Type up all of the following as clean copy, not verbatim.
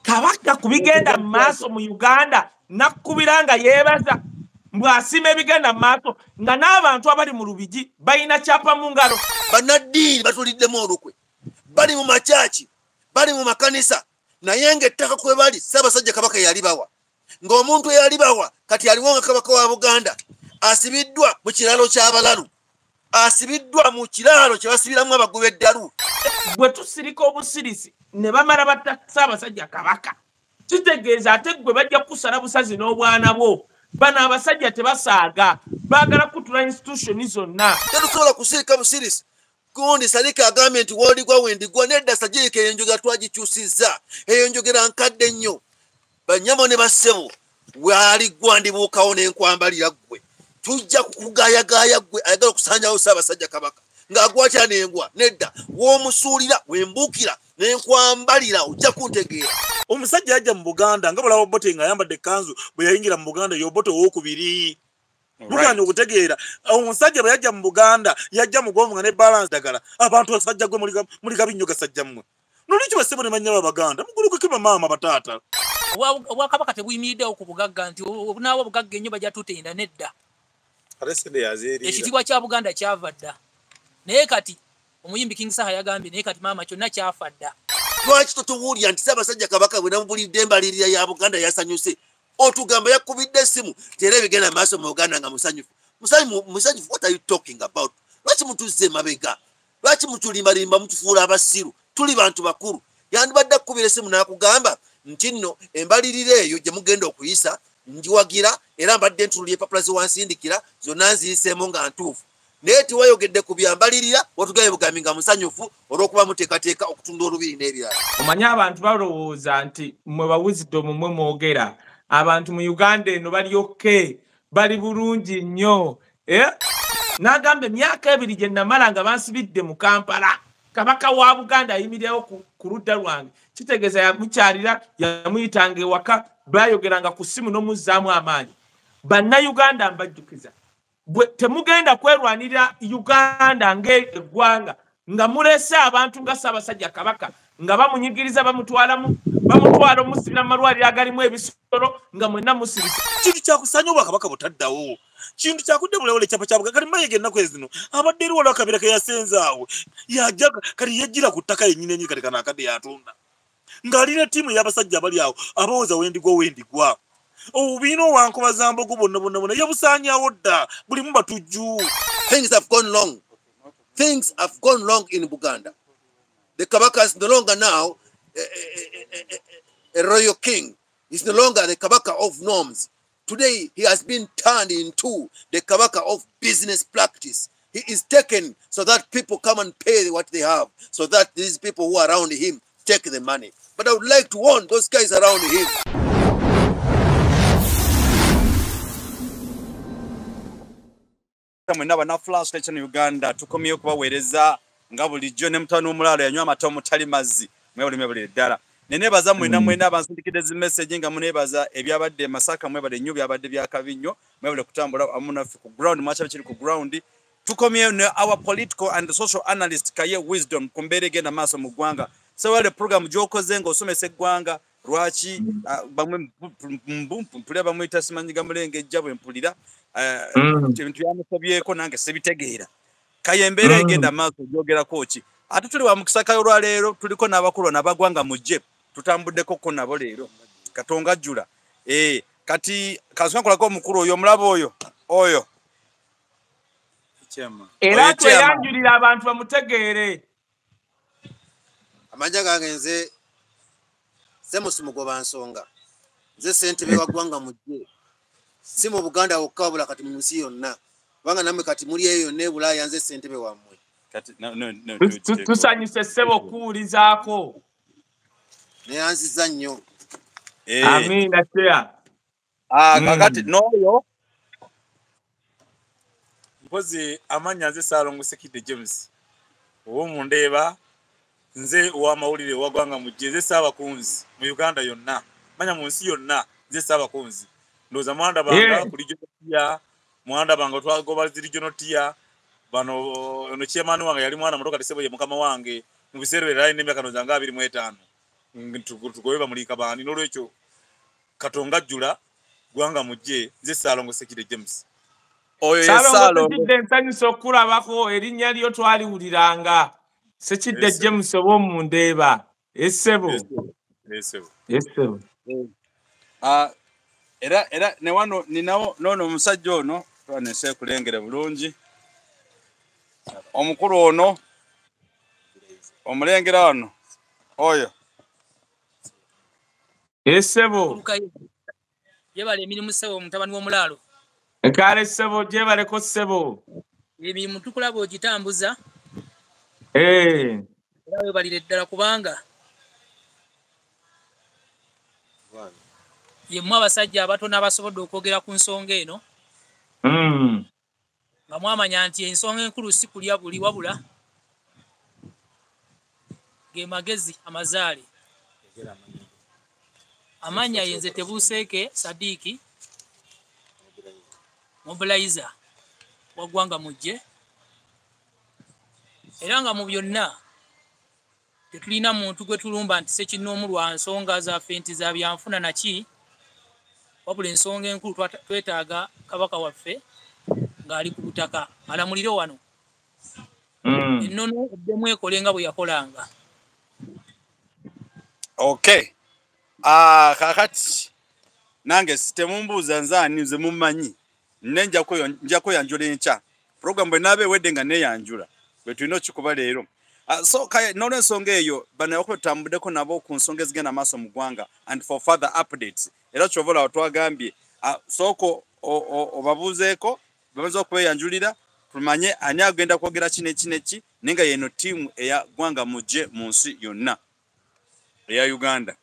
Kabaka kubigenda maaso mu Uganda nakubira nga yeebaza mbw'asiima ebigenda maaso nga n'abantu abali mu Lubigi balina kyapa mu ngalo. Bannaddiini batuliddemu olukwe, bali mu makyaki, bali mu makanisa, naye ng'ettaka kwe bali Ssaabasajja Kabaka yalibawa. Ng'omuntu eyalibawa kati aliwo nga Kabaka wa Buganda asibiddwa mu kiraalo ky'abalalu, asibiddwa mu kiraalo kye basibiramu abagoba eddalu. Bwe tusirika obusirisi ne bamala batta Ssaabasajja Kabaka, kitegeeza ate gwe bajja kusala busazi n'obwana bwo. Bano abasajja tebasaaga, baagala kutula institution zonna. Tetusobola kusirika busirisi. Gundi Salika agambye nti w'oligwa wendigwa. Nedda Sajirika, eyo enjogera twagikyusizza, eyo enjogera nkadde nnyo. Bannyabo ne bassebo, waaligwa ndibuukawo n'enkwambalira ggwe. Tujja kukugayagaaya ggwe ayagala okusaanyawo Ssaabasajja Kabaka ng'agwatya n'engwa. Nedda, w'omusuulira wembuukira n'enkwambalira ojja kuntegeera. Omusajja yajja mu Buganda nga bulaba Obote ng'ayambadde ekkanzu bwe yayingira mu Buganda y'Obote owookubiri. Muganda okutegeera omusajja bwe yajja mu Buganda yajja mugonvu nga ne balance ddagala. Abantu basajja gwe muli gabi nnyo gasajja mmwe. Nolwekyo bassebo ne bannyabo Abaganda mugulukuke bamaama bataata. Obwakabaka tebuyimiriddewo ku bugagga nti obunaawo obugagga ennyo bajja tutenda, nedda. Ekitiibwa kya Buganda kyava dda. Naye kati omuyimbi King Saha yagambye naye kati maama kyonna kyafa dda. Lwaki totuwulira nti Ssaabasajja Kabaka bwe namubulidde embalirira ya Buganda yasanyuse? Otugamba yakubidde essimu era ebigenda maaso mu Buganda nga musanyufu. Musanyufu, what are you talking about? Lwaki mutuzze emabega? Lwaki mutulimbalimba mutufuula abasiru? Tuli bantu bakulu. Yandibadde akukubira essimu n'akugamba nti nno embalirira eyo gye mugenda okuyisa njiwagira era mbadde ntunulira empapula ze wansindikira zonna nziyiseemu nga ntuufu. Naye tiwayogedde ku byambalirira, watugambye bugambi nga musanyufu olw'okuba muteekateeka okutunda olubiri n'ebirala. Omanye abantu balowooza nti mmwe ba wisdom mmwe mwogera. Abantu mu Uganda eno bali okay, bali bulungi nnyo. N'agamba emyaka ebiri gye namala nga bansibidde mu Kampala, Kabaka wa Buganda ayimirirawo ku ludda lwange. Kitegeeza yamukyalira, yamuyitanga ewaka, bayogeranga ku ssimu n'omuzzaamu amaanyi. Bannayuganda mbajjukiza, temugenda kwerwanirira Uganda ng'eggwanga nga mulese abantu nga Ssaabasajja Kabaka nga bamunyigiriza, bamutwala omusibira mu malwaliro agalimu ebisolo nga mwenna musirisa. Kintu kyakusanya obwakabaka butaddawo, kintu kyakudde bulewole ekyapa kya Buganda. Kati Mayiga ennaku ezino abadde eri waliwo akabira ke yasenza awo, yajja kati yajjira ku ttaka yennyini ennyini, kati kano akadde yatunda ng'alina ttiimu ey'abasajja abali awo abawooza wendigwa wendigwa. Obubiina owankoba bonna bonna bonna yabusaanyaawo dda, bulimu batujju. Things have gone wrong. Things have gone wrong in Buganda. The Kabaka is no longer now a royal king. He's no longer the Kabaka of norms. Today, he has been turned into the Kabaka of business practice. He is taken so that people come and pay what they have, so that these people who are around him take the money. But I would like to warn those guys around him. Mwenna bana Flash Channel Uganda tukomyeyo okubaweereza nga bulijjo ne mutano omulala yanywa amata omutali mazzi mwebale ddala. Neneebaza mwenna mwenna abansindikidde zi message nga muneebaza ebyabadde Masaka, mwebale nnyo, byabadde byakabi nnyo, mwebale kutambula awamu naffe ku ground, mwakyabe kiri ku ground. Tukomyeyo ne our political and social analyst Kaye Wisdom ku mbeera egenda maaso mu ggwanga. Sewale program gy'okoze ng'osomesa eggwanga lwaki bamwe mpulira bamuyita simanyiga mulengejja bwe mpulira ebintu byamusobyeko nange sibitegeera. Kaye embeera egenda maaso gyogerako ki? Ate tuli wa mukisa Kaye olwaleero tuliko n'abakulu n'abagwanga mujje tutambuddeko ko nabo leero Katonga jjula. Kati kasonkolako omukulu oyo omulaba oyo oyo era tweyanjulira abantu bamutegeere. Amanya gange nze Semusi Mugoba Nsonga, nze ssentebe wa ggwanga mujje, si mu Buganda wokka wabula kati mu nsi yonna, kubanga nammwe kati muli eyo yonna e Bulaaya nze ssentebe wammwe. Tusanyuse ssebo okuwulizaako. Neyanzizza nnyo. Amiina tea. Kakati n'oyo mpozi amanya nze Ssaalongo Sekidde James ow'omundeeba, nze ow'amawulire owa ggwanga mujje, nze Ssaabakunzi mu Uganda yonna, manya mu nsi yonna nze Ssaabakunzi. Ndowooza mwandabanga ku Regional Tia, mwandabanga twagoba zi Regional Tia, bano ono chairman wange yali mwana muto kati ssebo ye mukama wange mu biseera ebyo yali alina emyaka ndowooza nga 25. Tugobe bamulika baani. N'olwekyo Katonga jjula Gwanga mujje. Nze Ssaalongo Ssekidde James. Oyo ye Ssaalongo Ssekidde, nsanyusa okulabako. Erinnya lyo twaliwuliranga. Ssekidde James oba omundeeba. Essebo. Essebo. Era ne wano ninawo noono omusajja ono twanese kulengere bulungi. Omukulu ono omulengera wano oyo. Essebo. Yebale emirimu ssebo, mutabani w'omulaalo. Kale ssebo, gyebaleko ssebo. Emirimu tukulaba ogitambuza. Era weebalire ddala kubanga yemmwe abasajja abatono abasobodde okwogera ku nsonga eno. Nga mwamanya nti ensonga enkulu si kulya buli wabula ge magezi amazaale. Amannya yenze Tebuseeke Sadiiki, mobilizer wa Ggwanga Mujje. Era nga mu byonna tetulina muntu gwe tulumba nti ssekinnoomu lwa nsonga zaffe nti za byanfuna naki, wabula ensonga enkulu twetaaga Kabaka waffe ng'ali ku butaka alamulire wano. Ennono eddemu ekole nga bwe yakolanga. Okay. Kakati nange temumbuuza nze ani, nze mummanyi. Nne nja kweyanjula enkya. Program bwe naaba ewedde nga neeyanjula bwe tulina okikuba leero. So kale n'olwensonga eyo bano abakuba tutambuddeko nabo ku nsonga ezigenda maaso mu ggwanga and for further updates. Era kyova olaba twagambye sooka obabuuzeeko bamaze okweyanjulira tumanye ani agenda kwogera kino eki neki, naye nga yeno ttiimu eya Ggwanga Mujje mu nsi yonna eya Uganda.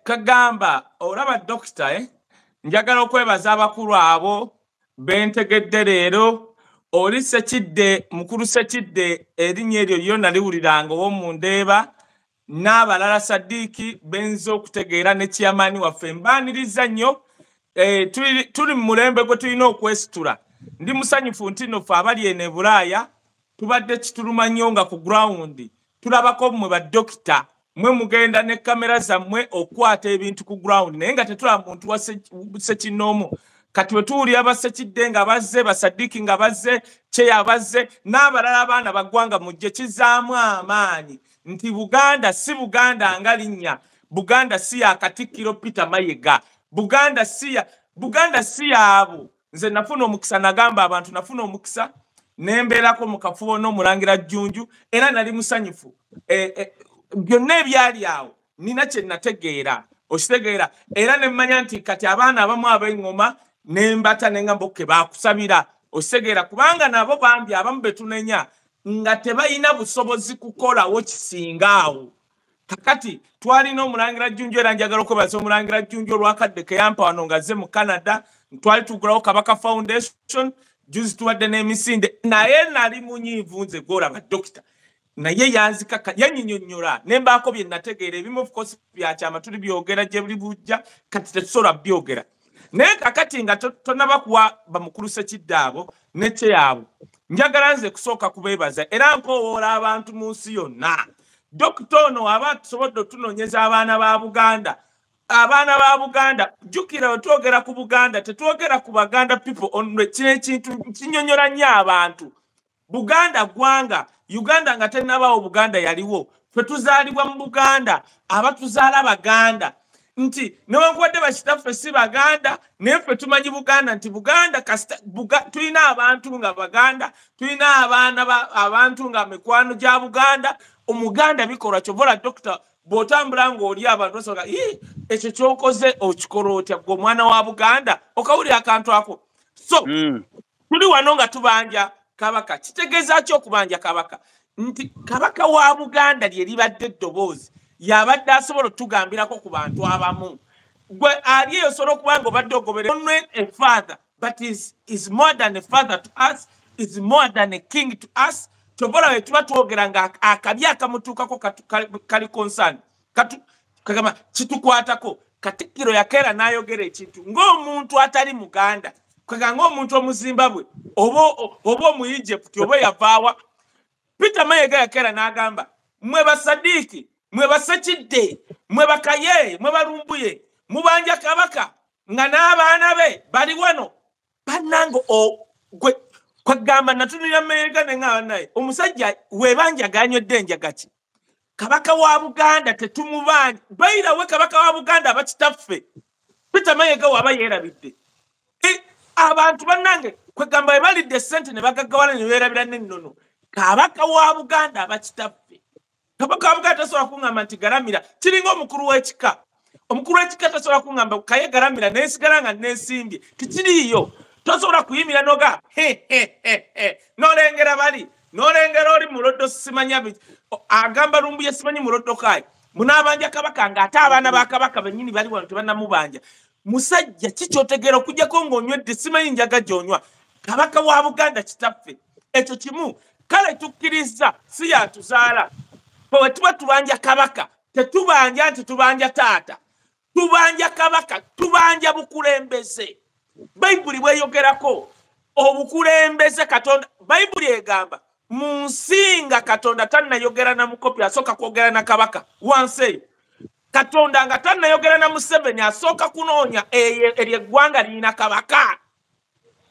Kagamba olaba dokita, njagala okwebaza abakulu abo bentegedde leero. Oli Ssekidde, mukulu Ssekidde, erinnya eryo lyo naliwuliranga ow'omundeeba n'abalala Sadiiki benza okutegeera ne chairman waffe. Mbaaniriza nnyo. Tuli mu mulembe gwe tulina okwesitula. Ndi musanyufu nti nno ffe abali eno e Bulaaya tubadde kituluma nnyo nga ku ground tulabako mmwe badokita mwe mugenda ne kamera zammwe okukwata ebintu ku ground, naye nga tetulaba muntu wa ssekinnoomu. Kati bwe tuwulira Bassekidde nga bazze, Basadiki nga bazze, Kyeya bazze n'abalala abaana ba Ggwanga Mujje, kizaamu amaanyi nti Buganda si Buganda nga linnya. Buganda si ya Katikkiro Peter Mayiga. Buganda si yaabo. Nze nafuna omukisa, nagamba abantu nafuna omukisa nembeerako mu kafubo n'omulangira Jjunju, era nali musanyufu. Byonna ebyali awo nina kye nategeera, okitegeera, era ne mmanya nti kati abaana abamu ab'eŋŋoma nembata ne ngamba okke baakusabira, okitegeera, kubanga nabo bambi abamu be tunenya nga tebalina busobozi kukolawo kisinga awo. Kakati twalina omulangira Jjunju, era njagala okwebaza omulangira Jjunju olwakadde ke yampa wano nga azze mu Canada. Twali tugulawo Kabaka Foundation, juzi tuwadde n'emisinde, naye nali munyiivu nze gw'olaba dokita, naye yanzikaka yanyinyonnyola ne mbaako bye nategeera. Ebimu of course byakyama tuli byogera gye buli bujja, kati tetusobola byogera. Naye kakati nga tonnaba kuwa bamukulu Ssekidde abo ne kyeyaabo, njagala nze kusooka kubeebaza era nkoowoola abantu mu nsi yonna. Dokita ono aba tusobodde otunoonyeza abaana ba Buganda. Abaana ba Buganda, jjukira bwe twogera ku Buganda tetwogera ku Baganda people only. Kino ekintu kinyonnyola nnyo abantu. Buganda ggwanga, Uganda nga tennabaawo Buganda yaliwo. Ffe tuzaalibwa mu Buganda, abatuzaala Baganda. Nti newankubadde bakitaffe si Baganda, naye ffe tumanyi Buganda nti Buganda kasita tulina abantu nga Baganda, tulina abaana abantu nga mikwano gya Buganda. Omuganda bikolwa kyovola dokita bw'otambula ng'oli abantu basobola, ekyo ky'okoze okikola otya gwe omwana wa Buganda, okawulira akantu ako. So tuli wano nga tubanja Kabaka. Kitegeeza ki okubanja Kabaka? Nti Kabaka wa Buganda lye libadde eddoboozi, yabadde asobola otugambirako ku bantu abamu. Gwe ali eyo osobola okuba nga obadde ogoberera a father, but is more than a father to us, is more than a king to us. Kyovola bwe tuba twogera nga akabi akamutuukako kali concern, kagamba kitukwatako. Katikkiro yakeera n'ayogera ekintu ng'omuntu atali Muganda, kagamba ng'omuntu Omuzimbabwe oba Omuegypt oba yavaawa. Peter Mayiga yakeera n'agamba mmwe Basadiiki Mwe basekidde, mwe bakaye, mwe balumbuye, mubanja kabaka nga n'abaana be bali wano. Bannange kwegamba natunulira Mayiga ne ŋŋamba naye omusajja webanja ganywedde enjaga ki? Kabaka wa Buganda tetumubanja. Bayirawe kabaka wa Buganda abakitaffe. Peter Mayiga waba yeerabidde. Abantu bannange kwegamba bwe balidde ssente ne bagaggawala ne beerabira n'ennono. Kabaka wa Buganda abakitaffe. Kabaka wa Buganda tasobola kuŋŋamba nti galamira. Kiringa omukulu w'ekika. Omukulu w'ekika tasobola kuŋŋamba kaye galamira nensigala nga neesimbye. Tikiriiyo. Tosobola kuyimira noga he he he he. N'olengera bali. N'olengera oli muloddo simanya agamba Lumbuye simanyi muloddo kaayi. Munaabanja kabaka ng'ate abaana ba kabaka bennyini bali wano tebannamubanja. Musajja ki ky'otegeera okuggyako ng'onywedde simanyi njaga gy'onywa. Kabaka wa Buganda kitaffe. Ekyo kimu. Kale tukkiriza si yatuzaala. Bwe tuba tubanja kabaka tetubanja nti tubanja taata. Tubanja kabaka, tubanja bukulembeze. Bayibuli bweyogerako obukulembeze Katonda. Bayibuli egamba mu nsi nga Katonda tannayogera na mukopi asooka kwogera na kabaka wansi eyo. Katonda nga tannayogera na Museveni asooka kunoonya eryo eggwanga lirina kabaka.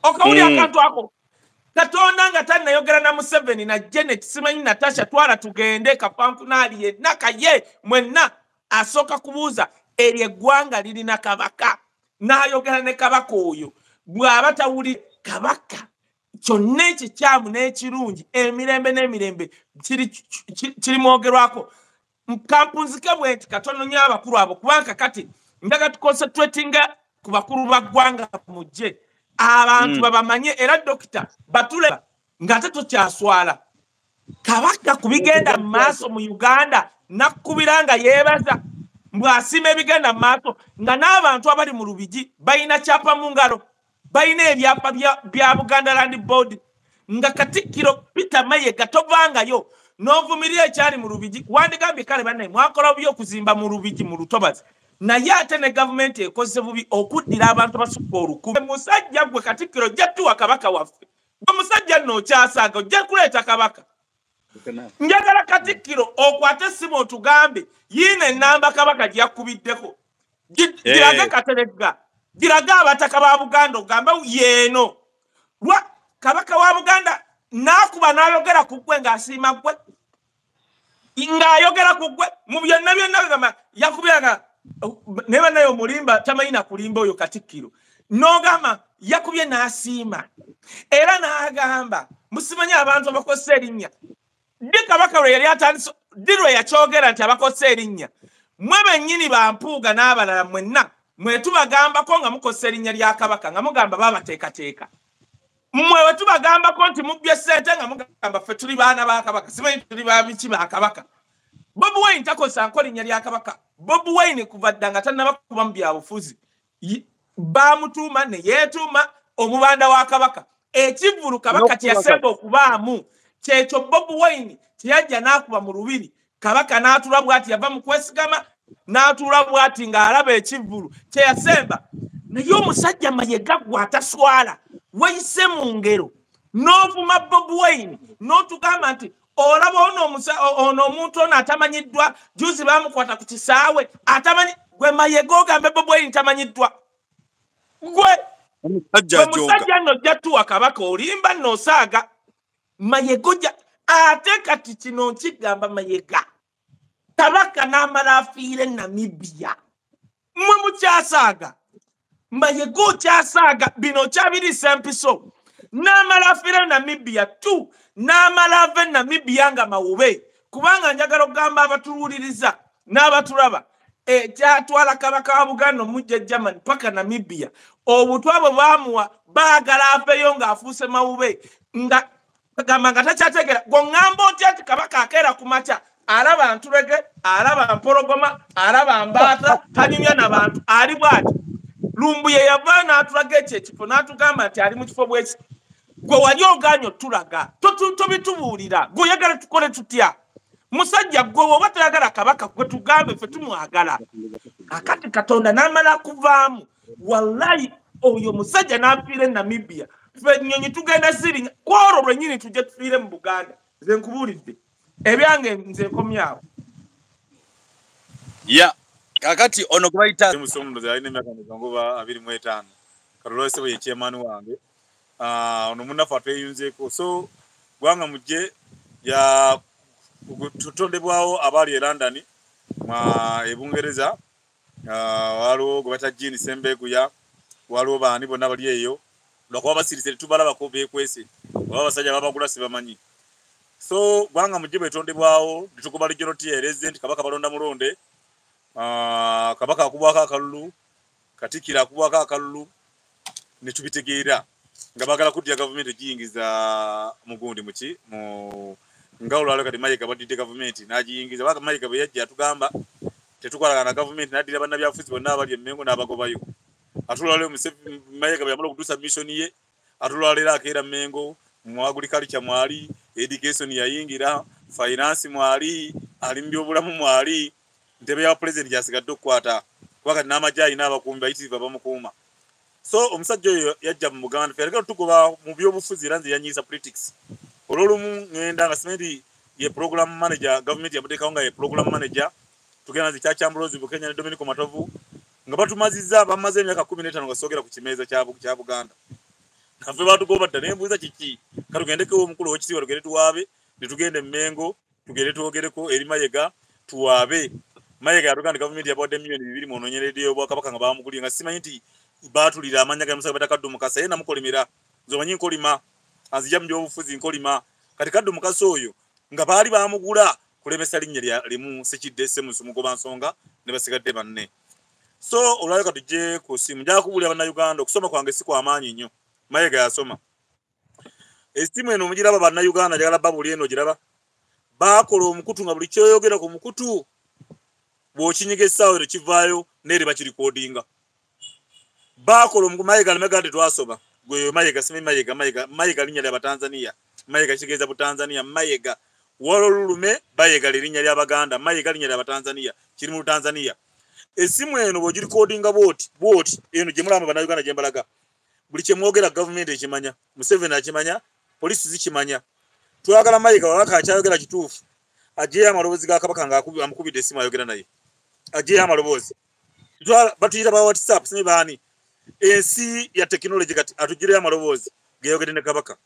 Okawulira akantu ako? Katonda nga tannayogera na Museveni na Janet simanyi Natasha twala tugende kapankunaali yenna kaye mwenna asooka kubuuza eryo eggwanga lirina kabaka. N'ayogera ne kabaka oyo bw'aba tawuli kabaka kyonna ekikyamu n'ekirungi emirembe n'emirembe kirimwogerwako. Kampunzike bwe nti katono nnyo abakulu abo kubanga kati ndaga tuconcentratinga ku bakulu ba ggwanga mujje abantu babamanye era dokita batule ng'ate tokyaswala. Kabaka ku bigenda mu maaso mu Uganda nakkubira nga yeebaza mbw'asiima ebigenda mu maaso nga n'abantu abali mu Lubigi balina kyapa mu ngalo, balina ebyapa bya Buganda Land Board nga Katikkiro Peter Mayiga tovangayo n'ovumirira ekyali mu Lubigi. Wandigambye kale bannaye mwakola bubi okuzimba mu Lubigi mu Lutobazi, naye ate ne gavumenti ekoze bubi okuddira abantu abasukka olukumi. Musajja gwe Katikkiro ojja tuwa kabaka waffe. Gwe musajja nno okyasaaga ojja kuleeta kabaka. Njagala Katikkiro okwate essimu otugambe yiino ennamba kabaka gye yakubiddeko. Girage Kateregga, girage abataka ba Buganda ogambe yeeno. Lwa kabaka wa Buganda n'akuba n'ayogera ku ggwe ng'asiima ggwe. Ng'ayogera ku ggwe mu byonna byonna gamba yakubiranga ne bannaye omulimba tamanyi na kulimba oyo Katikkiro. N'ogamba yakubye n'asiima. Era n'agamba musimanyi abantu abakozesa erinnya. Ddi kabaka lwe yali atandise, ddi lwe yakyogera nti abakozesa erinnya. Mmwe bennyini ba Mpuuga n'abalala mwenna mwe tubagambako nga mukozesa erinnya lya kabaka nga mugamba babateekateeka. Mmwe we tubagambako nti mubbye ssente nga mugamba ffe tuli baana ba kabaka, simanyi tuli ba biki ba kabaka. Bobi Wine takozesa nko linnya lya kabaka. Bobi Wine kuva dda nga tannaba kuba mu byabufuzi baamutuuma ne yeetuuma omubanda wa kabaka. Ekivvulu kabaka kye yasemba okubaamu kyekyo Bobi Wine kyeyajja n'akuba mu lubiri. Kabaka n'atuula bw'ati yava mu kwesigama n'atuula bw'ati ng'alaba ekivvulu kye yasemba. Naye omusajja Mayiga gwe ataswala wayise mu ngero n'ovuma Bobi Wine n'otugamba nti olaba ono omuntu ono atamanyiddwa, juzi baamukwata ku kisaawe atamanyi. Gwe Mayiga ogambe Bobi Wine tamanyiddwa. Gwe musajja nno ojja tuwa kabaka olimba nno osaaga. Mayiga ate kati kino nkigamba Mayiga kabaka n'amala afiire Namibia. Mmwe mukyasaaga. Mayiga okyasaaga bino okyabiriisa empiso. N'amala afiire Namibia tu n'amala ave Namibia nga mawube. Kubanga njagala okugamba abatuwuliriza n'abatulaba ekyatwala kabaka wa Buganda omujja Germany paka Namibia obutwa bwe baamuwa baagala aveeyo ng'afuuse mawube nga gamba nga takyategeera. Gwe ŋŋamba otya nti kabaka akeera ku makya alaba ntulege, alaba mpologoma, alaba mbaata, tanyumya na bantu, ali bw'ati. Lumbuye yavaayo n'atulaga ekyo ekifo n'atugamba nti ali mu kifo bw'eki. Gwe wali ogaanye otulaga, tobitubuulira, gwe oyagala tukole tutya? Musajja gwe oba toyagala kabaka gwe tugambe ffe tumwagala. Kakati Katonda n'amala kuvaamu, wallahi oyo musajja n'afiira e Namibia. Ffe ennyonyi tugenda zirinya kwolwo lwennyini tujje tufiire mu Buganda. Nze nkubuulidde ebyange nze nkomyawo. Ya kakati ono gwe bayita Musondozi alina emyaka mirongo 25. Kalolose bwe chairman wange. Ono munnaffe atweyunzeeko. So Gwanga Mujje ya tutondebwawo abali e London e Bungereza. Waliwo gwe bayita Jean Sembeguya, waliwo baani bonna bali eyo, lwakuba basirise tetubalabako, beekwese oba abasajja babagula sibamanyi. So Gwanga Mujje bwetondebwawo netugoba regional TLS nti Kabaka balonda mulonde. Kabaka akubwako akalulu, Katikkiro akubwako akalulu, ne tubitegeera nga baagala kuddira gavumenti egiyingiza mugundi muki mu nga olwaliro. Kati Mayiga baddidde gavumenti n'agiyingiza. Baka Mayiga bwe yajja atugamba tetukolagana na gavumenti, n'addira bannabyabufuzi bonna abali Emmengo n'abagobayo. Ate olwaliro Mayiga bwe yamala okutuusa mission ye, ate olwaleero akeera Mmengo mu agriculture mwali, education yayingira, finance mwali, ali mu byobulamu mwali, ntebe ya president gyasigadde okukwata, kuba kati n'amagye alina abakuumi bayitirivu abamukuuma. So omusajja oyo yajja mu Buganda ffe aleka tugoba mu byobufuzi, era nze yanyiisa politics. Olwolumu ŋŋenda nga simanyi ye program manager, gavumenti yamuteekawo nga ye program manager. Tugenda nze Kyakyambulozi Bukenya ne Dominico Matovu nga batumazizza, bamaze emyaka 15 nga soogera ku kimeeza kya Buganda. Naffe batugoba dda, nembuuza kiki, katugendeko omukulu owekitiibwa, tugende tuwaabe. Ne tugenda Emmengo, tugende twogereko eri Mayiga, tuwaabe. Mayiga yatugamba nti gavumenti yabawadde miliyoni 2 munoonye rediyo y'Obwakabaka nga bamugulire, nga simanyi nti baatulira amannya ga musajja bata Kaddu Mukasa. Ye namukolimira, nze omanyi nkolima, anzija mu byobufuzi nkolima. Kati Kaddu Mukasa oyo nga baali bamugula kulemesa linnya lya limu Sekidde Semusu Mugoba Nsonga ne basigadde banne. So olwaliro katujje ku simu. Njagala kubuulira Bannayuganda, okusoma kwange si kwa maanyi nnyo. Mayiga yasoma. Esimu eno mugiraba Bannayuganda, njagala babuulira, eno giraba baakola omukutu nga buli kyoyogera ku mukutu bw'okinyiga essaawa ero kivaayo neeri bakirikodinga. Baakola omukutu. Mayiga alemega nti twasoma gwe Mayiga simanyi Mayiga. Mayiga, Mayiga linnya lya Batanzania. Mayiga kitegeeza Butanzania. Mayiga wala olulume Bayega linnya ly'Abaganda, Mayiga linnya lya Batanzania, kiri mu Tanzania. Esimu eno bw'ogirikodinga bwoti bwoti, eno gye mulaba Bannayuganda gye mbalaga, buli kye mwogera gavumenti ekimanya, Museveni akimanya, poliisi zikimanya. Twagala Mayiga wabaka akyayogera kituufu, aggyeyo amaloboozi ga Kabaka nga amukubidde essimu ayogera naye, aggyeyo amaloboozi. Batuyita ba WhatsApp simanyi baani, ensi ya tekinologi, kati atugireyo amaloboozi geyogedde ne Kabaka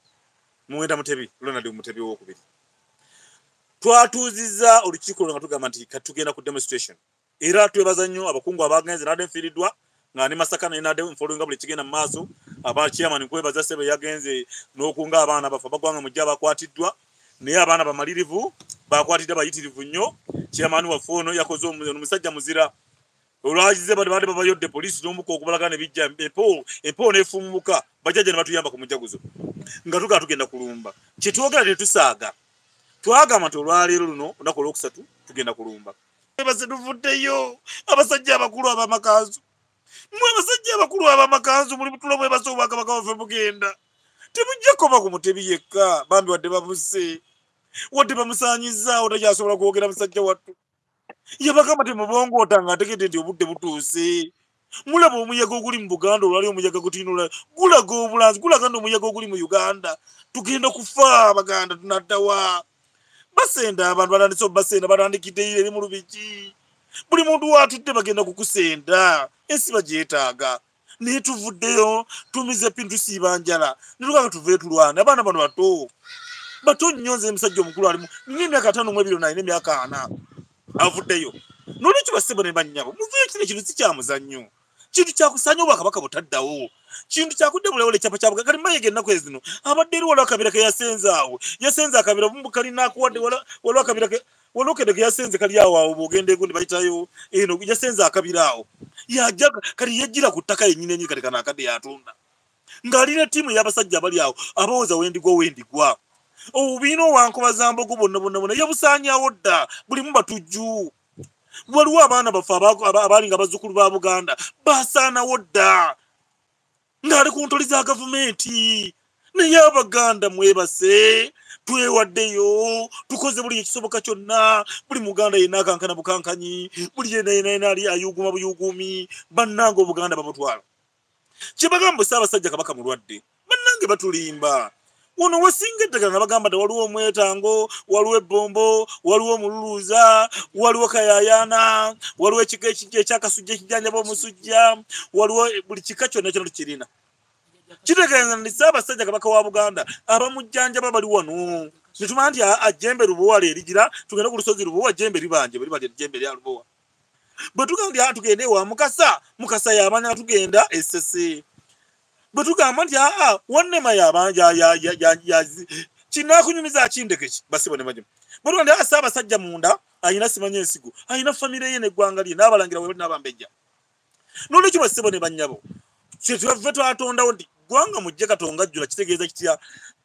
Muwenda Mutebi Ronald Mutebi Owokubiri. Twatuuzizza olukiiko lwo nga tugamba nti kati tugenda ku demonstration, era twebaza nnyo abakungu abagenze. Nadde nfiiriddwa nga ndi Masaka, naye nadde nfollowinga buli kigenda mu maaso. Aba chairman nkwebaza ssebe, yagenze n'okunga abaana bafe abagwanga mujja abakwatiddwa, naye abaana bamalirivu bakwatiddwa bayitirivu nnyo. Chairman waffe ono yakoze omusajja muzira olwagize bali badde babayodde poliisi n'omuka okubalaga ne bijja empewo, empewo n'efumuka, bajjajja ne batuyamba ku mujaguzo nga tugaa tugenda kulumba. Kyetwogera tetusaaga, twagamba nti olwaleero luno olunaku olwokusatu tugenda kulumba. Base tuvuddeyo abasajja abakulu ab'amakanzu, mmwe abasajja abakulu ab'amakanzu muli butulo, mwebase Obwakabaka waffe mugenda, temujja koma ku Mutebi yekka. Bambi wadde babuse, wadde bamusaanyizaawo, takyasobola kwogera. Musajja wattu yabagamba temubongoota nga ategedde nti obudde butuuse. Mulaba omuyaga oguli mu Buganda olwali, omuyaga gutinula gulaga obulanzi, gulaga nti omuyaga oguli mu Uganda tugenda kufa. Abaganda tunaddawa? Basenda abantu, batandise obasenda, batandikiddeyo eri mu lubiki, buli muntu watudde bagenda kukusenda. Ensi bagyetaaga, naye tuvuddeyo tumize pintu tusiiba njala netugaga tuveeyo tulwane. Abaana bano bato bato nnyo. Nze musajja omukulu alimu nina emyaka 52, alina emyaka 40 avuddeyo. Nolwekyo bassebo ne bannyabo, muveeyo. Kino ekintu si kya muzannyo, kintu kyakusanya Obwakabaka butaddawo, kintu kyakudde bulewole ekyapa kya Buganda. Kati Mayiga ennaku ezino abadde eri waliwo akabira ke yasenze awo, yasenze akabira kalina akuwadde, waliwo akabira waliwo kede ke yasenze kali awo awo bw'ogenda egundi bayitayo eno, yasenze akabira awo yajja. Kati yajjira ku ttaka yennyini ennyini. Kati kano akadde yatunda ng'alina ttiimu ey'abasajja abali awo abawoza wendigwa wendigwa obubiina owankoba bonna bonna bonna yabusaanyaawo dda, bulimu batujju. Waliwo abaana baffe abaali nga bazzukulu ba Buganda basaanawo dda ng'ali ku ntoli za gavumenti. Naye Abaganda mwebase, twewaddeyo, tukoze buli ekisoboka kyonna. Buli Muganda yenna akankana bukankanyi, buli yenna yenna yenna ali ayuguma buyugumi. Bannange, Obuganda babutwala. Kyebagamba Ssaabasajja Kabaka mulwadde, bannange batulimba. Ono wasinga eddagala nabagamba nti waliwo omwetango, waliwo ebbombo, waliwo omululuuza, waliwo kayayaana, waliwo ekika ekijja ekyakasujja ekijjanjaba omusujja, waliwo buli kika kyonna kyonna tukirina. Kitegeeza nti Ssaabasajja Kabaka wa Buganda abamujjanjaba bali wano. Netumanya nti ajjembe Lubowa lyerigira, tugende ku lusozi Lubowa, jjembe libanje, bwe liba jjembe lya Lubowa. Bwe tugamba nti tugende ewa Mukasa, Mukasa y'abanja tugenda e Ssese. Bwe tugamba nti Wannema y'abanja kinaakunyumiza kindeke ki basibo ne bajja. Bwe tugamba nti Ssaabasajja munda ayina simanya ensigo, ayina famire ye n'eggwanga lye n'abalangira we n'abambejja. N'olwekyo basibo ne bannyabo, kye twava twatondawo nti ggwanga mujje Katonga ajjula kitegeeza kitya?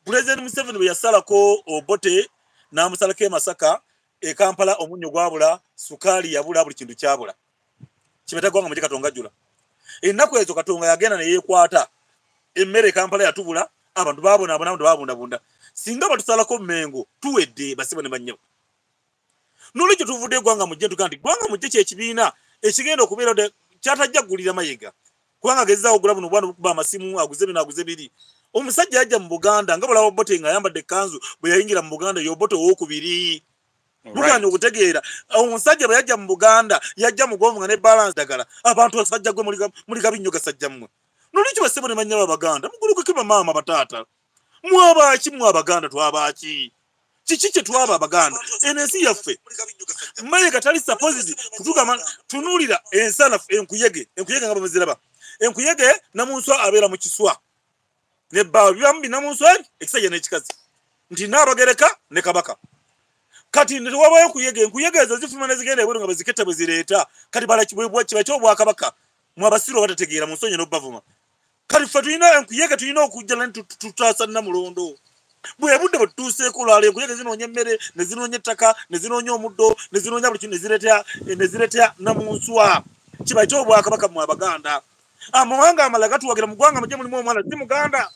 Pulezidenti Museveni bwe yasalako Obote n'amusalako e Masaka, e Kampala omunnyo gwabula, sukaali yabula, buli kintu kyabula. Kibeta ggwanga mujje Katonga ajjula. Ennaku ezo Katonga yagenda ne yeekwata emmere e Kampala yatubula, abantu baabonaabona, abantu baabundabunda. Singa batusalako Mmengo tuwedde basibo ne bannyabo. N'olwekyo tuvudde eggwanga mujje tugaa nti ggwanga mujje kye kibiina ekigenda okubeera kyatajja kugulira Mayiga. Kubanga agezezaawo okugula buno obwana obukuba amasimu, aguze bino aguze biri. Omusajja yajja mu Buganda nga bw'olaba Obote ng'ayambadde ekkanzu bwe yayingira mu Buganda ye Obote owookubiri. Muganda okutegeera omusajja bwe yajja mu Buganda yajja mugonvu nga ne balance ddagala. Abantu basajja gwe muli gabi nnyo gasajja mmwe. N'olwekyo bassebo ne bannyabo Abaganda mugulukuke bamaama bataata. Mwabaaki mmwe Abaganda twabaaki? Kiki kye twaba Abaganda? Eno ensi yaffe. Mayiga tali supposed kutugamba tunuulira ensana enkuyege, enkuyege nga bwe muziraba. Enkuyege namunswa abeera mu kiswa. Ne bbaawe bibamu binamunswa ekisajja n'ekikazi. Nti Nnaabagereka ne Kabaka. Kati ne wabayo enkuyege, enkuyege ezo zifuluma ne zigenda ebweru nga bwe ziketta bwe zireeta. Kati bala kiba ky'obwakabaka mwe abasiru abatategeera mu nsonyi n'obbavuma. Kati ffe tulina enkuyege tulina okujja ne tutaasa Nnamulondo. Bwe budde bwe tutuuseeko olwaleero enkuyege zinoonya emmere, ne zinoonya ettaka, ne zinoonya omuddo, ne zinoonya buli kimu, ne zireeta Namunswa. Kiba ky'obwakabaka mmwe Abaganda. Amawanga amalala gatuwagira mu ggwanga mujje mulimu omwana si Muganda.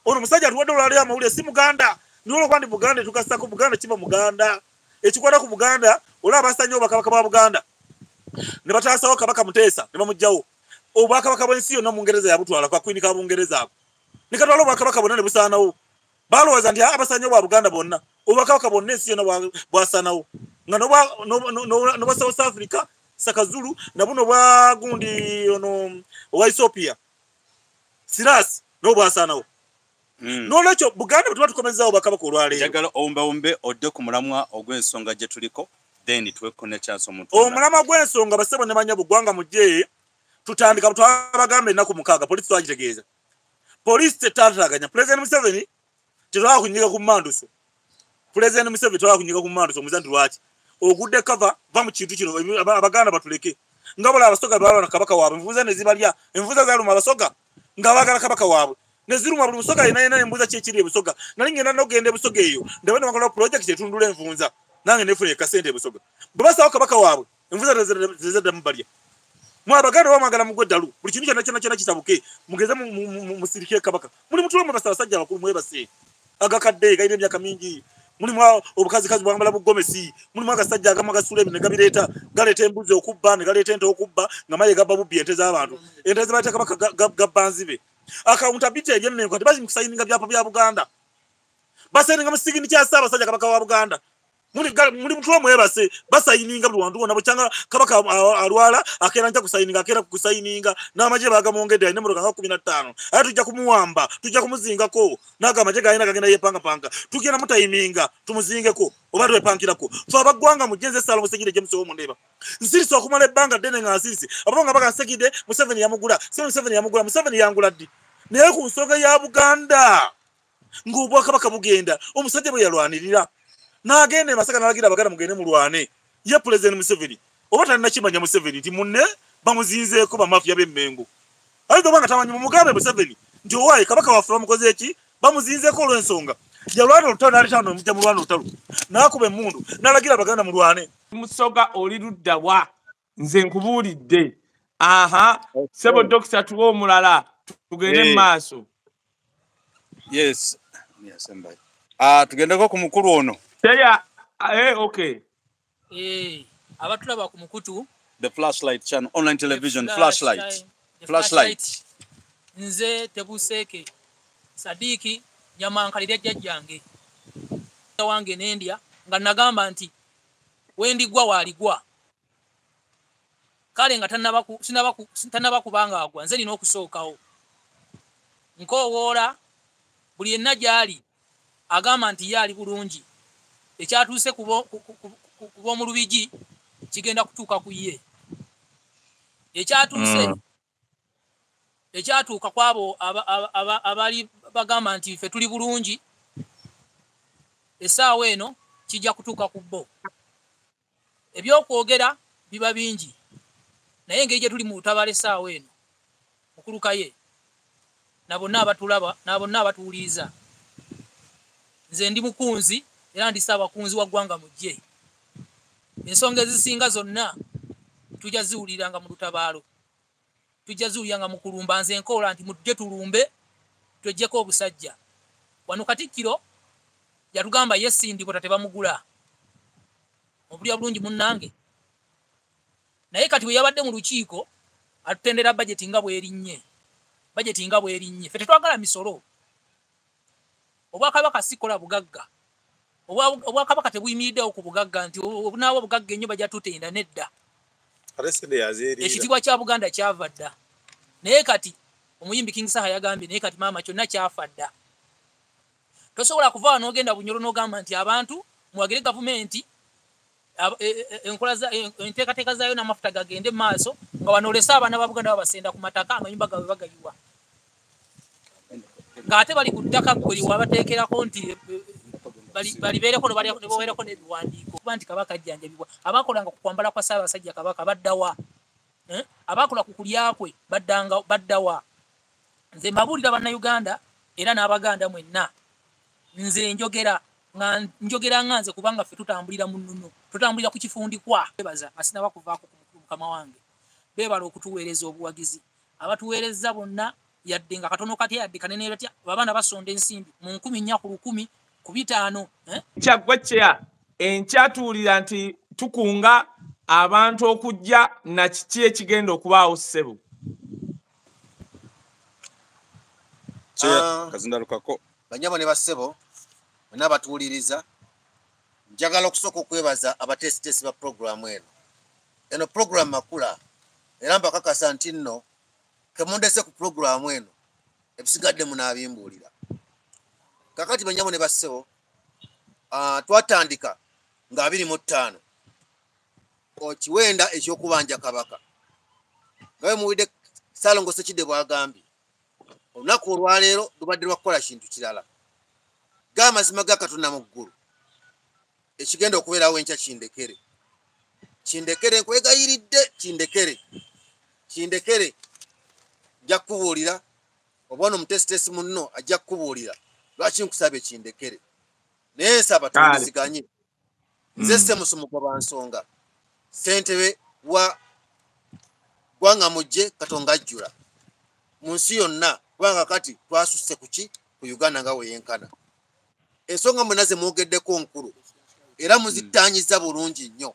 Ono musajja atuwadde olwaleero amawulire si Muganda. Niwe olwokuba nti Buganda etugassako Buganda kiba Muganda. Ekikwata ku Buganda olaba basanyewo bakabaka ba Buganda. Ne bataasawo Kabaka Muteesa ne bamuggyawo. Obwakabaka bw'ensi yonna Mungereza yabutwala kwa Queen ka Bungereza ako. Ne katwala obwakabaka bwonna ne busaanawo. Balowooza nti abasanyewo bwa Buganda bonna. Obwakabaka bwonna ensi yonna bwasaanawo. Nga n'obwa South Africa, Sakazulu, na buno bwa gundi ono owa Ethiopia. Silas n'obwasaanawo. N'olwekyo Buganda bwe tuba tukomezaawo bakabaka olwaleero. Njagala owumbawumbe odde ku mulamwa ogw'ensonga gye tuliko, then tuweko chance omuntu. Omulamwa gw'ensonga bassebo ne bannyabo ggwanga mujje tutandika twabagamba ennaku 6 poliisi twagitegeeza. Poliisi tetaataaganya. Pulezidenti Museveni tetwagala kunyiga ku mmanduso. Pulezidenti Museveni tetwagala kunyiga ku mmanduso omuza nti lwaki? Ogudde kava va mu kintu kino Abaganda batuleke. Nga bw'olaba Abasoga balwana Kabaka waabwe, envuza ne zibalya, envuza zaaluma Abasoga nga baagala Kabaka waabwe. Ne ziruma buli Musoga yenna yenna embuuza ki ekiri e Busoga. Nali ngenda n'okugenda e Busoga eyo, ndabe ne bakola project etundula envunza. Nange nefuna ekasente e Busoga. Bwe basaawo Kabaka waabwe, envuza tezaddamu balya. Mwe Abaganda bamwagala mugwe eddalu, buli kintu kyonna kyonna kyonna kitabuke, mugeze musirikire Kabaka. Muli mutuule mwe basajja abakulu mwebase. Agakadde galina emyaka mingi. Mulimu obukazikazi bwambala bugomesi, mulimu agasajja agamu agasula ebintu ne gabireeta, galeeta embuzi okubba ne galeeta ente okubba, nga Mayiga gabba bubbi ente z'abantu. Ente ze bayita Kabaka gabba nzibe. Accountability ery'Emmengo kati bali mu kusayininga byapa bya Buganda. Basayininga mu sigini kya Ssaabasajja Kabaka wa Buganda. Muli mutulo mwebase, basayininga buli wantu wonna bukyanga Kabaka alwala, akeera nja kusayininga, akeera kusayininga, n'amagye bagamwongedde alina emmotoka nga 15. Ate tujja kumuwamba, tujja kumuzingako, n'ago amagye g'alina gagenda yeepangapanga. Tugenda mutayiminga, tumuzingeko, oba twepankirako. Ffe abaggwanga mujje nze Ssaalongo Ssekidde James Owomundeba. Nsirise okumala ebbanga ddene nga nsirise. Abamu nga bagamba Ssekidde, Museveni yamugula, Museveni yamugula, Museveni yangula ddi? Naye ku nsonga ya Buganda, ng'obwakabaka bugenda, omusajja bwe yalwanirira. N'agenda e Masaka n'alagira Abaganda mugende mulwane. Ye Pulezidenti Museveni oba talina kimanya Museveni nti munne bamuzinzeeko bamafiya b'Emmengo. Ayinza oba nga tamanyi, mumugambe Museveni nti owaaye Kabaka waffe bamukoze ki? Bamuzinzeeko olw'ensonga. Yalwana olutalo n'aleeta wano omujja mulwana olutalo. N'akuba emmundu n'alagira Abaganda mulwane. Musoga oli ludda wa? Nze nkubuulidde. Aha, ssebo Dokita tuwe omulala tugende mu maaso. Yes. Tugendeko ku mukulu ono. Teya, okay. Abatulaba ku mukutu. The Flashlight Channel, online television, Flashlight. Flashlight. Nze Tebuseeke Sadiki Nyama nkalirya jjajjange wange nendya nga nagamba nti wendigwa waaligwa. Kale nga tannaba kubanga agwa, nze nina okusookawo. Nkoowoola buli yenna gy'ali agamba nti ye ali bulungi, ekyatuuse ku b'omu Lubigi kigenda kutuuka ku ye. Ekyatuuse ekyatuuka ku abo abali bagamba nti ffe tuli bulungi, essaawa eno kijja kutuuka ku bo. Ebyokwogera biba bingi, naye engeri gye tuli mu lutabalo essaawa eno, mukulu Kaye na bonna abatulaba na bonna abatuwuliriza, nze ndi mukunzi era ndi ssaabakunzi wa ggwanga mujje. Ensonga ezisinga zonna tujja ziwuliranga mu lutabaalo, tujja ziwuliranga mu kulumba. Nze nkoola nti mujje tulumbe tweggyeko obusajja. Wano Katikkiro yatugamba ye Sindikota tebamugula. Obulya bulungi munnange. Naye kati bwe yabadde mu lukiiko atutendera bajeti nga bwerinnye. Bajeti nga bwerinnye. Ffe tetwagala misolo. Obwakabaka sikola bugagga. Obwakabaka tebuyimiriddewo ku bugagga nti obunaaba obugagga ennyo bajja tutenda, nedda. Ekitiibwa kya Buganda kyava dda. Naye kati omuyimbi King Saha yagambye, naye kati maama kyonna kyafa dda. Tosobola kuva wano n'ogenda Bunyoro n'ogamba nti abantu muwagire gavumenti, enteekateeka zaayo n'amafuta gagende mu maaso, nga wano olese abaana ba Buganda babasenda ku mataka, amayumba gaabwe bagayiwa, ng'ate bali ku ttaka ggwe wabateekerako nti balibeereko ne baweerako n'ebiwandiiko. Kuba nti Kabaka ajjanjabibwa. Abakolanga ku kwambala kwa Ssaabasajja Kabaka baddawa, abakola ku kulya kwe baddawa. Nze mbabuulira Bannayuganda era n'Abaganda mwenna, nze njogera nga nze, kubanga ffe tutambulira mu nnono, tutambulira ku kifundikwa. Beebaza nga sinnaba kuvaako ku mukulu mukama wange, beebala okutuweereza obuwagizi. Abatuweereza bonna, yadde nga katono katya, yadde kanene batya, abaana basonda ensimbi mu 4,000 ku 1,000 ku 500. Kyaggwe kyeya enkya tuwulira nti tukunga abantu okujja na kiki ekigenda okubaawo ssebo. Kazindalukako. Banyabo ne bassebo mwenna abatuwuliriza, njagala okusooka okwebaza abateesiteesi ba puroguraamu eno. Eno puroguraamu makula, era mbakakasa nti nno kemundese ku puroguraamu eno ebisigadde munaabimbuulira. Kakati banyabo ne bassebo, twatandika nga 25 okiwenda ekyokubanja Kabaka. Nga bwe muwulidde Ssaalongo Ssekidde bw'agambye, olunaku olwaleero lubadde lwa kukola kintu kirala. G'amazima ga Katonda mu ggulu, ekigenda okubeerawo enkya kindekere. Kindekere, nkwegayiridde, kindekere. Kindekere, nja kukubuulira, oba ono omuteesiteesi munno ajja kukubuulira lwaki nkusaba ekindekere. Naye nsaba tuwuliziganye. Nze Ssemusu Mugobansonga, ssentebe wa Ggwanga Mujje Katonga ajjula mu nsi yonna, kubanga kati twasusse ku ki ku Uganda nga weyenkana. Ensonga mwenna ze mwogeddeko nkulu era muzittaanyizza bulungi nnyo.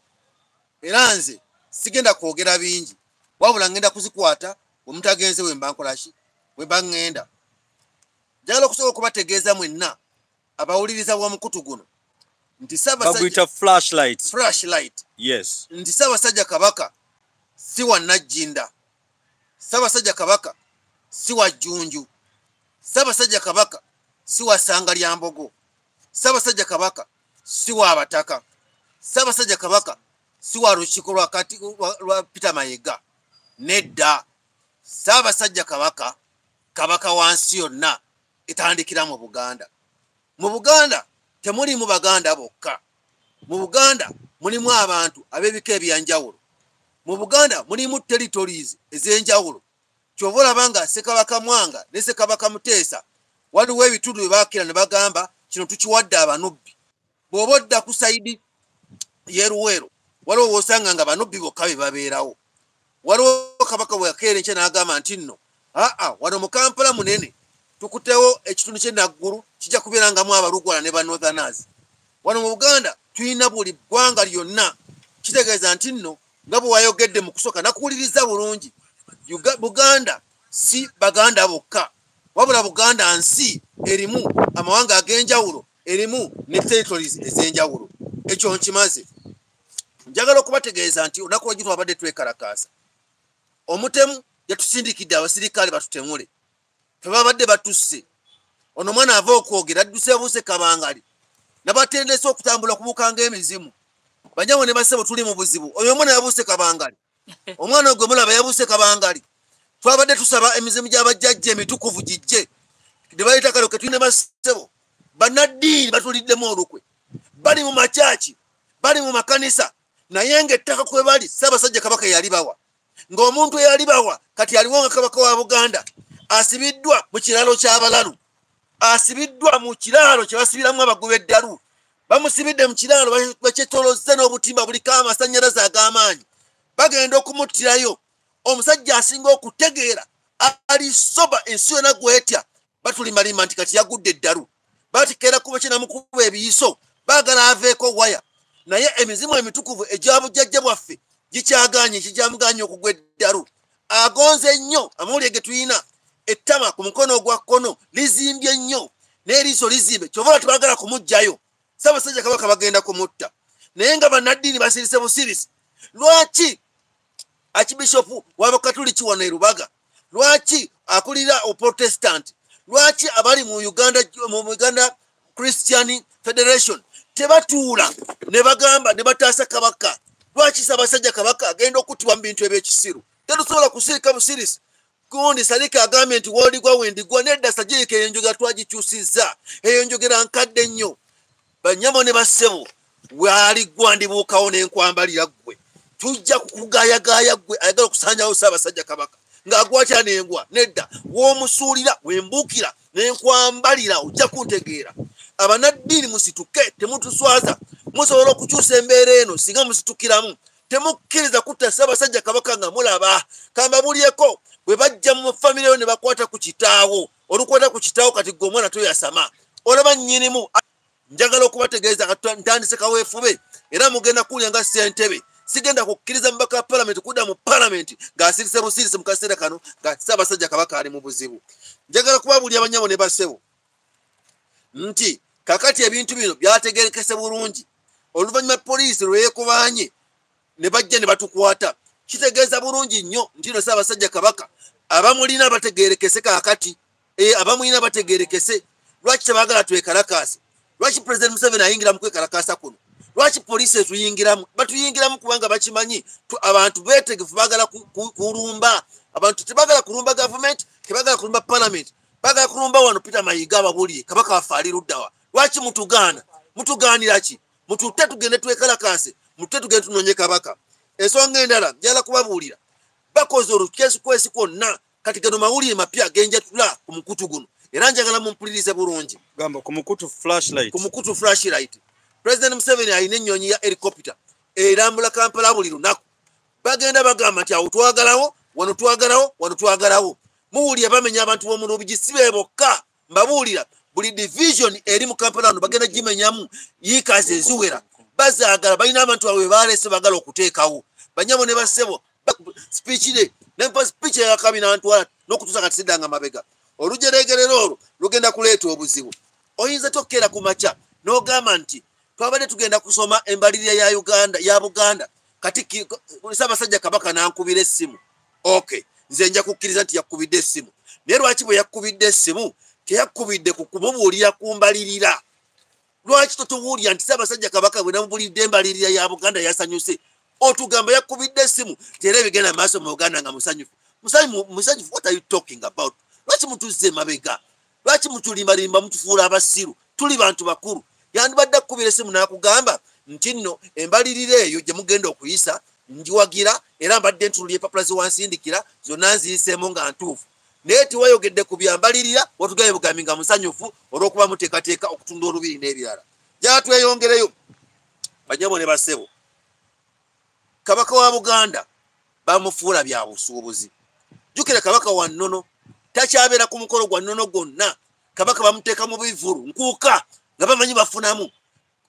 Era nze sigenda kwogera bingi, wabula ngenda kuzikwata bwe mutagenze bwe mba nkola ki, bwe mba ŋŋenda. Njagala okusobola okubategeeza mwenna abawuliriza bw'omukutu guno nti Ssaabasajja flashlight. Flashlight. Yes. Nti Ssaabasajja Kabaka si wa Najjinda, Ssaabasajja Kabaka si wa Jjunju, Ssaabasajja Kabaka si wa Ssanga lya Mbogo, Ssaabasajja Kabaka si wa Bataka, Ssaabasajja Kabaka si wa lukiiko lwa Peter Mayiga. Nedda, Ssaabasajja Kabaka Kabaka wa nsi yonna etandikira mu Buganda. Mu Buganda temulimu Baganda bokka. Mu Buganda mulimu abantu ab'ebika ebyanjawulo. Mu Buganda mulimu territories ez'enjawulo. Ky'ova olaba nga Ssekabaka Mwanga ne Ssekabaka Muteesa waliwo ebitundu bye baakira ne bagamba kino tukiwadde Abanubbi. Bw'oba odda ku sayidi y'e Luweero waliwo w'osanga nga Banubbi bokka be babeerawo. Waliwo Kabaka bwe yakeera enkya n'agamba nti nno aa wano mu Kampala munene tukutewo ekitundu ky'e Naggulu kijja kubeerangamu Abalugwala ne ba Northerners. Wano mu Buganda tulina buli ggwanga lyonna. Kitegeeza nti nno nga bwe wayogedde mu kusooka nakuwuliriza bulungi, Buganda si Baganda bokka. Wabula Buganda nsi erimu amawanga ag'enjawulo, erimu ne territories ez'enjawulo. Ekyo nkimaze. Njagala okubategeeza nti olunaku lwajjo twabadde twekalakaasa. Omutemu yatusindikidde abasirikale batutemule. Tebabadde batusse. Ono omwana ava okwogera adduse buuse kabangali. Nabatendese okutambula kubuuka ng'emizimu. Bannyabo ne bassebo tuli mu buzibu. Oyo omwana yabuuse kabangali. Omwana ogwo mulaba yabuuse kabangali. Twabadde tusaba emizimu gy'abajjajja emitukuvu gijje. Ne bayita kale ke tulina bassebo. Bannaddiini batuliddemu olukwe. Bali mu makyaki, bali mu makanisa, naye ng'ettaka kwe bali Ssaabasajja Kabaka yalibawa. Ng'omuntu eyalibawa kati aliwo nga Kabaka wa Buganda asibiddwa mu kiraalo ky'abalalu. Asibiddwa mu kiraalo kye basibiramu abagoba eddalu. Bamusibidde mu kiraalo bakyetolozza n'obutimba buliko amasannyalaze ag'amaanyi. Bagenda okumuttirayo. Omusajja asinga okutegeera ali soba ensi yonna gwetya. Batulimalima nti kati yagudde eddalu. Batikeera kuba kinamukuba ebiyiso. Baagala aveeko waya. Naye emizimu emitukuvu egya bujjajja bwaffe gikyagaanye, kikyamuganye okugwa eddalu. Agonze nnyo amawulire ge tulina. Ettama ku mukono ogwa kkono lizimbye nnyo n'eriiso lizimbe, kyova tebaagala kumuggyayo. Ssaabasajja Kabaka bagenda kumutta. Naye nga bannaddiini basirise busirisi. Lwaki Archbishop w'Abakatuliki wano e Lubaga? Lwaki akulira Oprotestant? Lwaki abali mu Uganda Christian Federation tebatuula ne bagamba ne bataasa Kabaka? Lwaki Ssaabasajja Kabaka agenda okuttibwa mu bintu eby'ekisiru? Tetusobola kusirika busirisi. Gundi Salika agambye nti w'oligwa wendigwa. Nedda Sajirika, eyo enjogera twagikyusizza. Eyo enjogera nkadde nnyo. Bannyabo ne bassebo, waaligwa ndibuukawo n'enkwambalira ggwe. Tujja kukugaayagaaya ggwe ayagala okusaanyawo Ssaabasajja Kabaka. Ng'agwatya n'engwa. Nedda, w'omusuulira wembuukira n'enkwambalira ojja kuntegeera. Abannaddiini musituke, temutuswaza. Musobola okukyusa embeera eno singa musitukiramu. Temukkiriza kutta Ssaabasajja Kabaka nga mulaba. Kambabulyeko bwe bajja mu famire yo ne bakwata ku kitaawo. Olukwata ku kitaawo kati ggwe omwana toyasama. Olaba nnyinimu. Njagala okubategeeza ntandise kaweefube era mugenda kuwulira nga ssentebe. Sigenda kukkiriza mubaka wa palamenti kudda mu palamenti ng'asirise busirise mu kaseera kano nga Ssaabasajja Kabaka ali mu buzibu. Njagala kubabuulira bannyabo ne bassebo nti kakati ebintu bino byategerekese bulungi. Oluvannyuma poliisi lwe yeekubaanye ne bajja ne batukwata. Kitegeeza bulungi nnyo nti no Ssaabasajja Kabaka abamulina bategerekese kaakati. Abamulina bategerekese. Lwaki tebaagala twekalakaase? Lwaki President Museveni ayingira mu kwekalakaasa kuno? Lwaki poliisi etuyingiramu? Batuyingiramu kubanga bakimanyi abantu beetegefu baagala kulumba. Abantu tebaagala kulumba gavumenti, tebaagala kulumba palamenti, baagala kulumba wano Peter Mayiga ababuulire Kabaka waffe ali ludda wa. Lwaki mutugaana? Mutugaanira ki? Mututte tugende twekalakaase, mututte tugende tunoonye Kabaka. Ensonga endala njagala kubabuulira, bakoze olukyesikwesi kwonna. Kati gano mawulire mapya agenjatula ku mukutu guno era njagala mumpulirize bulungi. Gamba ku mukutu flashlight. Ku mukutu flashlight. President Museveni alina ennyonyi ya helicopter erambula Kampala buli lunaku. Bagenda bagamba nti awo twagalawo, wano twagalawo, wano twagalawo. Muwulira bamenya abantu b'omu Lubigi si be bokka. Mbabuulira buli division eri mu Kampala wano bagenda gimenyamu yiikazi eziwera. Bazaagala, balina abantu baabwe baleese baagala okuteekawo. Bannyabo ne bassebo, speech ye nempa speech eyakabina ntwala n'okutuusa kati siddanga mabega. Olujeregerero olwo lugenda kuleeta obuzibu. Oyinza tokkeera ku makya n'ogamba nti twabadde tugenda kusoma embalirira ya Uganda ya Buganda, kati Ssaabasajja Kabaka n'ankubira essimu. Okay, nze nja kukkiriza nti yakubidde essimu. Naye lwaki bwe yakubidde essimu teyakubidde ku kumubuulira ku mbalirira? Lwaki totubuulira nti Ssaabasajja Kabaka bwe namubulidde embalirira ya Buganda yasanyuse? Otugamba yakubidde essimu era ebigenda maaso mu Uganda nga musanyufu. Musanyufu, what are you talking about? Lwaki mutuzze emabega? Lwaki mutulimbalimba mutufuula abasiru? Tuli bantu bakulu. Yandibadde akukubira essimu n'akugamba nti nno embalirira eyo gye mugenda okuyisa njiwagira era mbadde ntunulira empapula ze wansindikira zonna nziyiseemu nga ntuufu. Naye tewayogedde ku byambalirira, watugambye bugambi nga musanyufu olw'okuba muteekateeka okutunda olubiri n'ebirala. Njagala tweyongereyo bannyabo ne bassebo. Kabaka wa Buganda bamufuula bya busuubuzi. Jjukira Kabaka wa nnono takyabeera ku mukolo gwa nnono gwonna. Kabaka bamuteeka mu bivvulu nkuuka nga bamanyi bafunamu,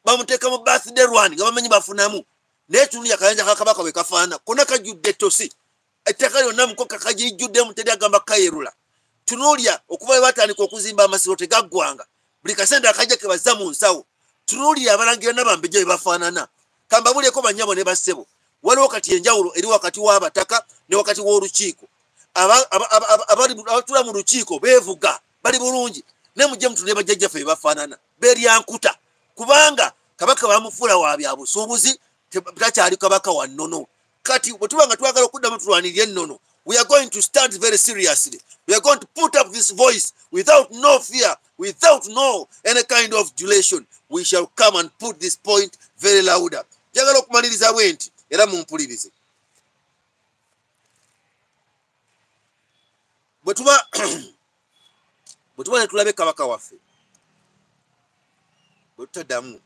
bamuteeka mu birthday run nga bamanyi bafunamu. Naye tunulira akayanja ka Kabaka bwe kafaana, konna kajjudde ettosi. Ettaka lyonna mukoka kagijjuddemu, teri agamba kayerula. Tunuulya okuva bwe batandika okuzimba amasiro tegaggwanga, buli kasente akajja ke bazza mu nsawo. Tunuulya abalangira n'abambejja bwe bafaanana. Kambabuulireko bannyabo ne bassebo, waliwo kati enjawulo eri wakati w'abataka ne wakati w'olukiiko. Abatuula mu lukiiko beevuga, bali bulungi, naye mujje mutunule bajjajjaffe bwe bafaanana, beerya nkuta, kubanga kabaka bamufuula wa bya busuubuzi, takyali kabaka wa nnono. Kati bwe tuba nga twagala okuddamu tulwanirire ennono, we are going to stand very seriously. We are going to put up this voice without no fear, without no any kind of duration. We shall come and put this point very louder. Njagala okumaliriza bwe nti, era mumpulirize. Bwe tuba ne tulabe kabaka waffe, bwe tutaddamu,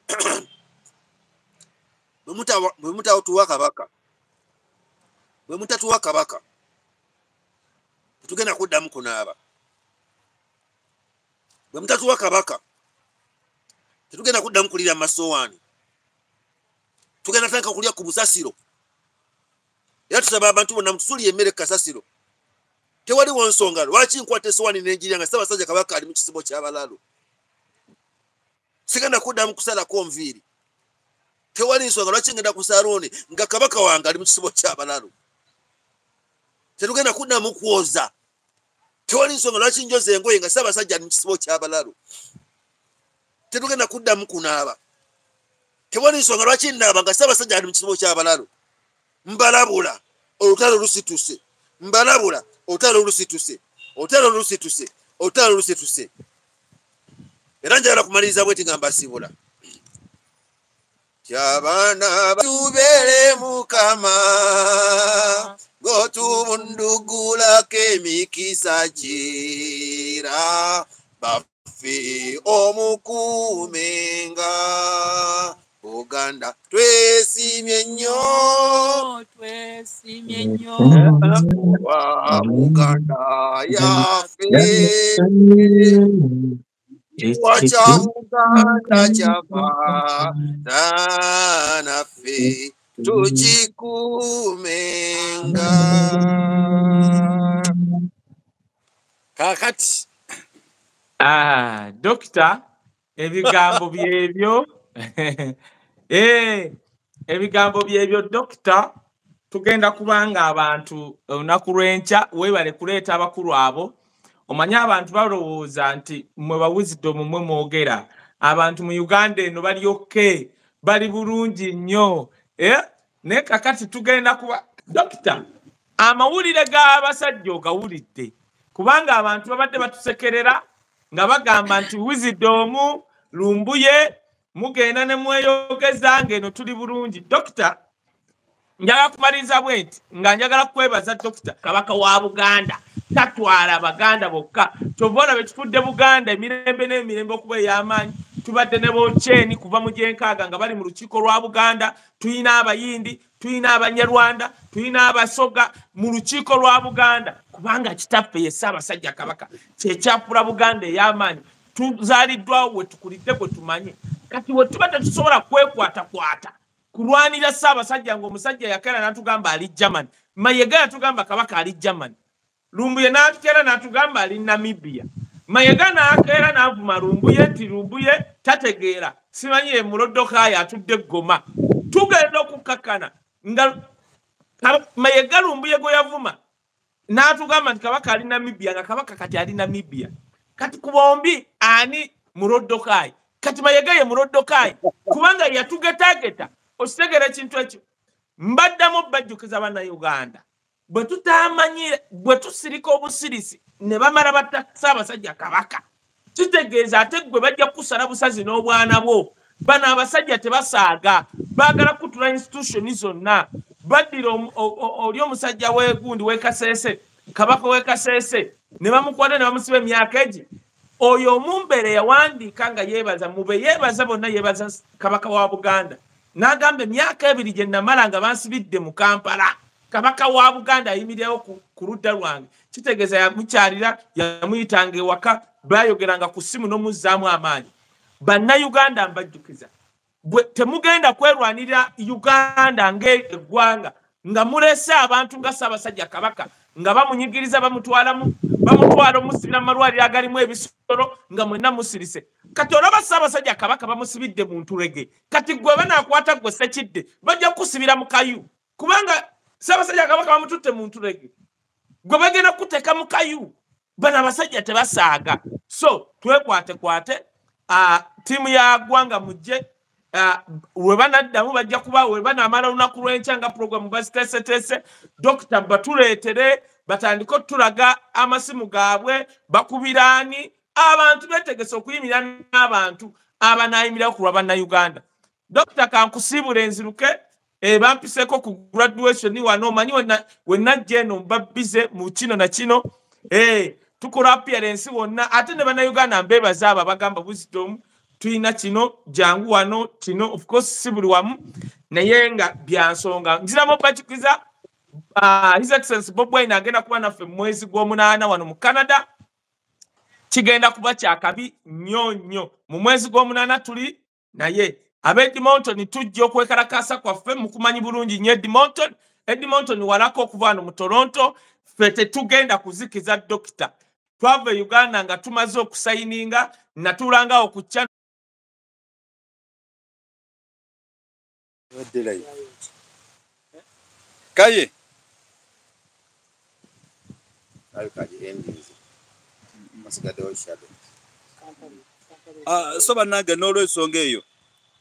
bwe mutatuwa kabaka, bwe mutatuwa kabaka, tetugenda kuddamu kunaaba. Bwe mutatuwa kabaka, tetugenda kuddamu kulira mu masowaani, tugenda tandika kulya ku busasiro. Era tusaba abantu bonna mutusuulire emmere ku kasasiro. Tewaliwo nsonga lwaki nkwata essowaani n'enjirya nga Ssaabasajja Kabaka ali mu kisibo ky'abalalu. Sigenda kuddamu kusalako nviiri. Tewali nsonga lwaki ngenda ku saluuni nga kabaka wange ali mu kisibo ky'abalalu. Tetugenda kuddamu kwoza. Tewali nsonga lwaki njoza engoye nga Ssaabasajja ali mu kisibo ky'abalalu. Tetugenda kuddamu kunaaba. Tewali nsonga lwaki nnaaba nga Ssaabasajja ali mu kisibo ky'abalalu. Mbalabula olutalo lusituse. Mbalabula olutalo lusituse. Olutalo lusituse. Olutalo lusituse. Era njagala kumaliriza bweti nga mbasiibula. Ky'abaana tubeere Mukama ng'otubundugulako emikisa gira baffe omukuumenga. Buganda twesimye nnyo, twesimye nnyo wa Buganda yaffe, wacha Buganda kyava naffe tukikuumenga. Kaakati Dokita, ebigambo byebyo ebigambo byebyo Dokita, tugenda kubanga abantu olunaku lw'enkya. Weebale kuleeta abakulu abo. Omanye abantu balowooza nti mmwe ba Wisdom mmwe mwogera. Abantu mu Uganda eno bali okay, bali bulungi nnyo. Naye kakati tugenda kuba Dokita, amawulire g'abasajja ogawulidde, kubanga abantu babadde batusekerera nga bagamba nti Wisdom Lumbuye mugenda ne mweyogeza ng'eno tuli bulungi. Dokita, njagala kumaliriza bwe nti nga njagala kwebaza Dokita. Kabaka wa Buganda tatwala Baganda bokka. Kyova olaba ekifudde Buganda emirembe n'emirembe okuba ey'amaanyi. Tubadde ne Bokyeni kuva mu gy'enkaaga nga bali mu lukiiko lwa Buganda, tulina Abayindi, tulina Abanyarwanda, tulina Abasoga mu lukiiko lwa Buganda, kubanga kitaffe ye Ssaabasajja Kabaka kyekyafula Buganda ey'amaanyi. Tuzaaliddwawo we tukulidde gwe tumanye. Kati we tuba tetusobola kwekwatakwata kulwanira Ssaabasajja ng'omusajja yakeera n'atugamba ali Germany, Mayega yatugamba kabaka ali Germany, Lumbuye n'atukeera n'atugamba ali Namibia, Mayega n'akeera n'avuma Lumbuye nti Lumbuye tategeera, simanyi ye Mulodokaayi atudde Goma. Tugenda okukakkana nga Mayega Lumbuye gwe yavuma n'atugamba nti kabaka ali Namibia, nga kabaka kati ali Namibia. Kati ku bombi ani Mulodokaayi? Kati Mayega ye Mulodokaayi kubanga yatugetageta. Okitegeera ekintu ekyo? Mbaddamu bajjukiza Bannayuganda, bwe tutamanyire, bwe tusirika obusirisi ne bamala batta Ssaabasajja Kabaka, kitegeeza ate gwe bajja kusala busazi n'obwana bwo. Bano abasajja tebasaaga, baagala kutula institution zonna. Baddira oli omusajja w'egundi w'e Kasese, kabaka w'e Kasese, ne bamukwata ne bamusiba emyaka egi. Oyo omumbere yawandiika nga yeebaza mube yeebaza bonna, yeebaza kabaka wa Buganda n'agamba emyaka 2 gye namala nga bansibidde mu Kampala, kabaka wa Buganda ayimirirawo ku ludda lwange. Kitegeeza yamukyalira, yamuyitanga ewaka, bayogeranga ku ssimu n'omuzzaamu amaanyi. Bannayuganda mbajjukiza, temugenda kwerwanirira Uganda ng'eggwanga nga mulese abantu nga Ssaabasajja Kabaka nga bamunyigiriza, bamutwala Bamutwala omusibira mu malwaliro agalimu ebisolo nga mwenna musirise. Kati olaba Ssaabasajja Kabaka bamusibidde mu ntulege. Kati gwe banaakwata gwe Ssekidde bajja kukusibira mu kayu. Kubanga Ssaabasajja Kabaka bamututte mu ntulege. Gwe bagenda kukuteeka mu kayu. Bano abasajja tebasaaga. So twekwatekwate ttiimu ya Ggwanga Mujje we banaddamu bajja kuba we banaamala olunaku lw'enkya nga puroguramu baziteeseteese. Dokita batuleetere batandike otulaga amasimu gaabwe bakubiraani abantu beetegese okuyimirira n'abantu abanaayimirirawo ku lwa Bannayuganda. Dokita kankusiibule enziruke bampiseeko ku graduation wano omanyi we najja eno mba bize mu kino na kino tukola appearance wonna ate ne Bannayuganda mbeebaza abo abagamba Wisdom tulina kino jangu wano kino of course si buli wamu naye nga bya nsonga. Nziramu bakikiza His Excellency Bobi Wine agenda kuba naffe mu mwezi gw'omunaana wano mu Canada. Kigenda kuba kyakabi nnyo nnyo. Mu mwezi gw'omunaana tuli naye ab'Edmonton tujja okwekalakaasa kwaffe mukumanyi bulungi nnyo Edmonton. Edmonton walako okuva wano mu Toronto. Ffe tetugenda kuzikiza dokita. Twava e Uganda nga tumaze okusayininga natuulangawo ku channel. Kaye so bannange n'olwensonga eyo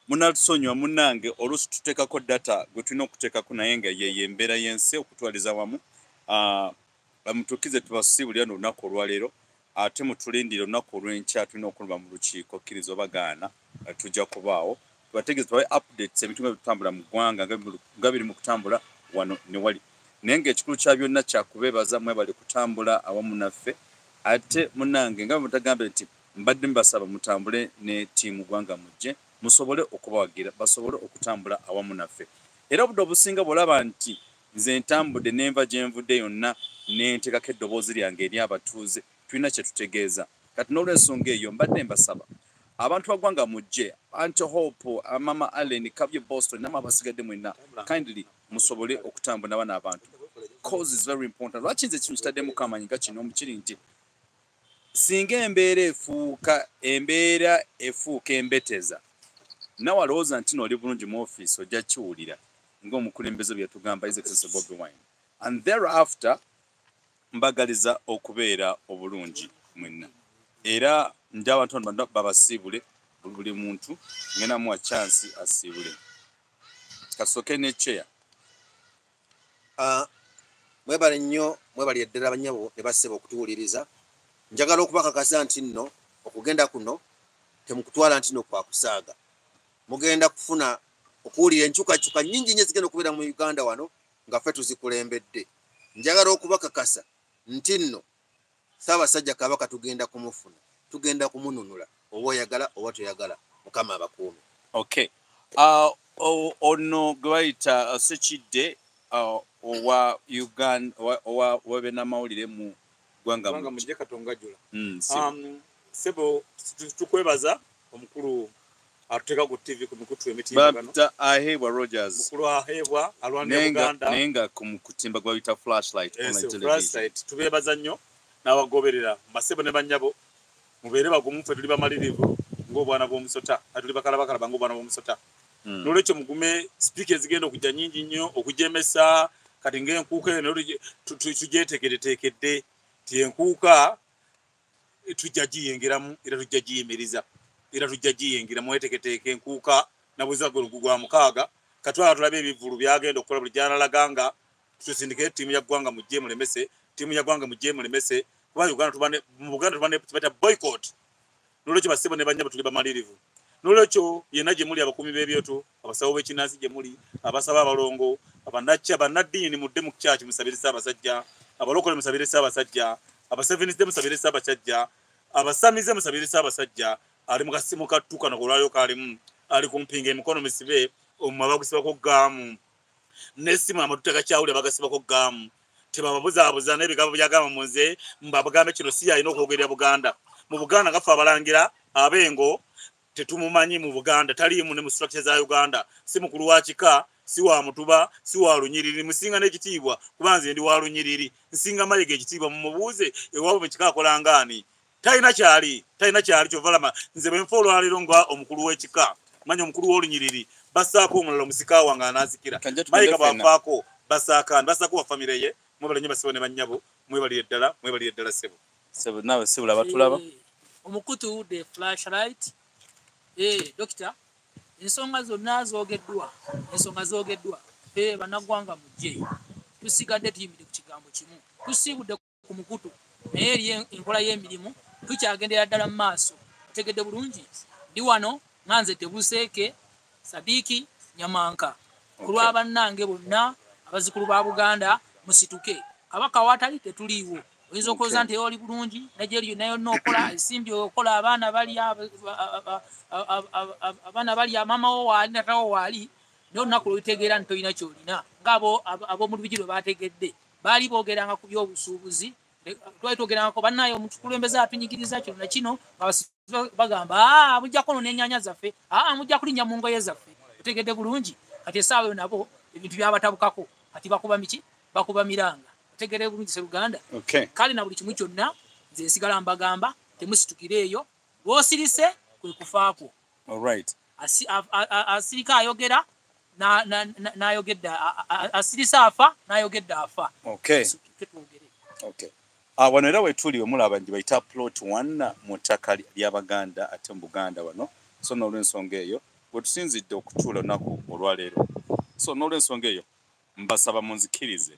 munatusonyiwa munnange oluusi tuteekako data gwe tulina okuteekako naye nga yeyo embeera y'ensi okutwaliza wamu. Mutukize tubasiibulira n'olunaku olwaleero ate mutulindire olunaku olw'enkya tulina okulumba mu lukiiko kkiriza obagaana tujja kubaawo tubategeeze tubawe updates ebintu nga bitambula mu ggwanga nga biri mu kutambula wano ne wali. Naye ng'ekikulu kya byonna kyakubeebaza mwebale kutambula awamu naffe ate munnange nga bwe mutagambe nti mbadde mbasaba mutambule ne ttiimu Ggwanga Mujje musobole okubawagira basobole okutambula awamu naffe. Era obudde obusinga bw'olaba nti nze ntambudde nenva gye nvudde yonna nenteekako eddoboozi lyange eri abatuuze tulina kye tutegeeza. Kati n'olwensonga eyo mbadde mbasaba abantu ba Ggwanga Mujje, Aunty Hope, Mama Allen, Kabye Boston namwe abasigadde mwenna kindly musobole okutambula bano abantu. Cause is very important. Lwaki nze kino kitaddemu kamanyi nga kino kiri nti singa embeera efuuka embeteza nawe alowooza nti n'oli bulungi mu ofiisi ojja kiwulira ng'omukulembeze bye yatugamba His Excellency Bobi Wine. And thereafter mbagaliza okubeera obulungi mwenna. Era nja abantu bano babasiibule buli muntu ngenda muwa chance asiibule. Kasooke ne chair. Mwebale nnyo mwebale ddala bannyabo ne bassebo okutuwuliriza. Njagala okubakakasa nti nno okugenda kuno temukutwala nti nno kwa kusaaga. Mugenda kufuna okuwulira enkyukakyuka nnyingi nnyo ezigenda okubeera mu Uganda wano nga ffe tuzikulembedde. Njagala okubakakasa nti nno Ssaabasajja Kabaka tugenda kumufuna, tugenda kumununula oba oyagala oba toyagala. Mukama abakuume. Okay. Ono gwe bayita Ssekidde owa Uganda owa bannamawulire mu Ggwanga Mujje Katongajula. Ssebo tukwebaza omukulu atuteeka ku TV ku mikutu emitimbagano. Aheebwa Rogers. Mukulu Aheebwa alwanira Buganda. Naye nga ku mukutimba gwe bayita Flashlight online television. Flashlight tubeebaza nnyo n'abagoberera masebo ne bannyabo mubeere bagumu ffe tuli bamalirivu ng'obwana bw'omusota tuli bakalabakalaba ng'obwana bw'omusota. N'olwekyo mugume sipiika ezigenda okujja nnyingi nnyo okugyemesa kati ng'enkuuka eno tugyeteekereteekedde nti enkuuka tujja giyingiramu era tujja giyimiriza era tujja giyingira mweteeketeeke enkuuka nabweza gwa mukaaga katwala tulabe ebivvulu byagenda okukola buli gy'analaga nga tusindike ttiimu ya Ggwanga Mujje mulemese ttiimu ya Ggwanga Mujje mulemese kuba Uganda tuba mu Buganda tuba ne kibata boycott. N'olwekyo bassebo ne bannyabo tuli bamalirivu. N'olwekyo yenna gye muli abakuumi b'ebyoto abasawo b'ekinnansi gye muli abasaba abalongo abannakya bannaddiini mudde mu kyaki musabire Ssaabasajja abalokole musabire Ssaabasajja abaseveniste musabire Ssaabasajja abasamize musabire Ssaabasajja ali mu kasimu kattuka nakolwayo kalimu ali kumpinga emikono misibe omumwa bagusibako gaamu n'essimu amatu tagakyawulira bagasibako gaamu tebababuzaabuza n'ebigambo byagamba mu nze mbabagambe kino si yalina okwogerera Buganda. Mu Buganda nga ffe abalangira abengo tetumumanyi mu Buganda taliimu ne mu structure za Uganda si mukulu wa kika Si wa mutuba, si wa lunyiriri, musinga n'ekitiibwa kuba nze ndi wa lunyiriri. Nsinga Mayiga ekitiibwa, mumubuuze ewaabwe mu kika akola ngaani. Talina kyali, talina kyali. Kyova lama nze bwe nfa olwaleero nga omukulu w'ekika, manya omukulu w'olunyiriri, bassaako omulala omusika wange anaasikira. Kanje tugende Mayiga ffenna. Bw'anfaako basaakaani, basaako wa famire ye. Mwebale nnyo basibo ne bannyabo, mwebalire ddala, mwebalire ddala ssebo. Ssebo naawe sibula batulaba. Omukutu the flashlight. Dokita, ensonga zonna zoogeddwa, ensonga zoogeddwa. Bannaggwanga mujje, tusigadde tuyimiridde ku kigambo kimu, tusiibudde ku mukutu, naye eri enkola y'emirimu tukyagendera ddala mu maaso. Otegedde bulungi, ndi wano nga nze Tebuseeke Sadiiki Nyamanka ku lwa bannange bonna abazzukulu ba Buganda. Musituke, Kabaka waatali tetuliiwo. Oyinza okulowooza nti oli bulungi nagyeri yonna yonna okola ensimbi, okola, abaana balya, abaana balya, maama wo waali, natawo waali, naye olunaku lwolitegeera nti tolina kyolina ng'abo ab'omu Lubigi lwe baategedde. Baali boogeranga ku byobusuubuzi, twali twogerangako bannaye omukulembeze atunyigiriza kino na kino, nga bagamba, "Aa, mujja kwonoona ennyaanya zaffe, aa, mujja kulinnya mu ngoye zaffe." Otegedde bulungi, kati essaawa eyo nabo ebintu byabatabukako, kati bakuba miki, bakuba miranga. Otegedde bulungi seruganda? Okay. Kale na buli kimu kyonna nze nsigala mbagamba temusitukire eyo, lwosirise kwe kufaakwo. All right. Asirika ayogera n'ayogedde, asirise afa n'ayogedde afa. Okay. Twogere. Okay. Wano era wetuli wemulaba nti bayita plot 1 mu ttaka ly'Abaganda ate mu Buganda wano. So n'olwensonga eyo wetusinzidde okutuula olunaku olwaleero. So n'olwensonga eyo mbasaba munzikirize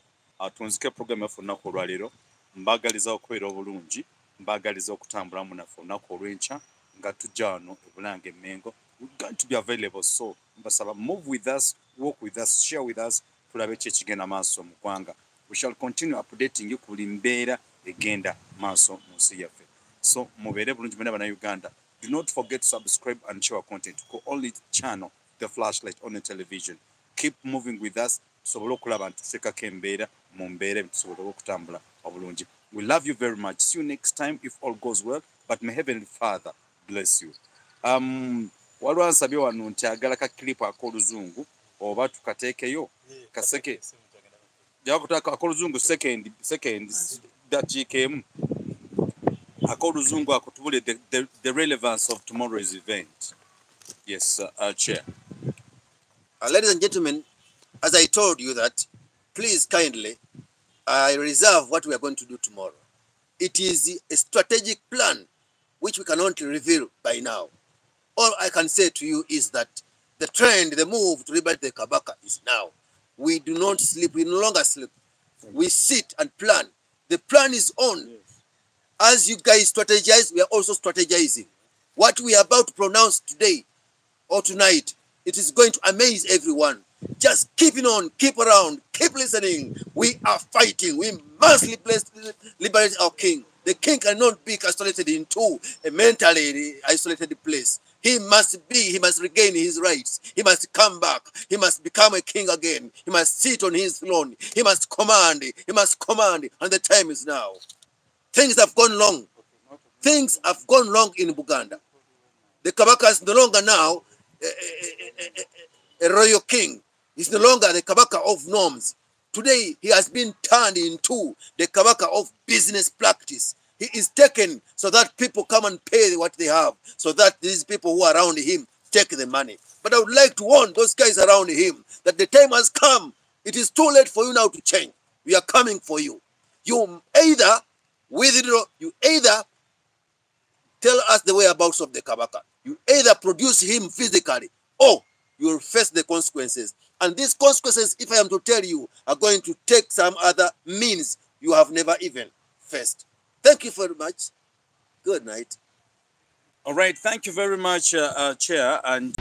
tunzike program yaffe olunaku olwaleero. Mbagaliza okubeera obulungi, mbagaliza okutambulamu naffe olunaku olw'enkya nga tujja wano e Bulange Emmengo. We're going to be available, so mbasaba move with us, walk with us, share with us, tulabe ki ekigenda maaso mu ggwanga. We shall continue updating you ku buli mbeera egenda maaso mu nsi yaffe. So mubeere bulungi mwena bannayuganda. Do not forget to subscribe and share our content ku only channel, the Flashlight on the television. Keep moving with us tusobole okulaba nti tuteekako embeera mu mbeera tusobole okutambula obulungi. We love you very much. See you next time if all goes well, but may Heavenly Father bless you. Waliwo ansabye wano nti agala ka clip ak'oluzungu oba tukateekeyo kaseke jakutaka ak'oluzungu, second dakiika emu ak'oluzungu ako tubule the relevance of tomorrow's event. Yes, chair. Ladies and gentlemen, as I told you that, please kindly, I reserve what we are going to do tomorrow. It is a strategic plan which we cannot reveal by now. All I can say to you is that the trend, the move to liberate the Kabaka is now. We do not sleep, we no longer sleep. We sit and plan. The plan is on. As you guys strategize, we are also strategizing. What we are about to pronounce today or tonight, it is going to amaze everyone. Just keep it on, keep around, keep listening. We are fighting. We must liberate our king. The king cannot be castrated into a mentally isolated place. He must regain his rights. He must come back. He must become a king again. He must sit on his throne. He must command. He must command. And the time is now. Things have gone wrong. Things have gone wrong in Buganda. The Kabaka is no longer now a royal king. He's no longer the Kabaka of norms. Today, he has been turned into the Kabaka of business practice. He is taken so that people come and pay what they have, so that these people who are around him take the money. But I would like to warn those guys around him that the time has come. It is too late for you now to change. We are coming for you. You either withdraw, you either tell us the whereabouts of the Kabaka. You either produce him physically or you will face the consequences. And these consequences, if I am to tell you, are going to take some other means you have never even faced. Thank you very much. Good night. All right. Thank you very much, Chair. And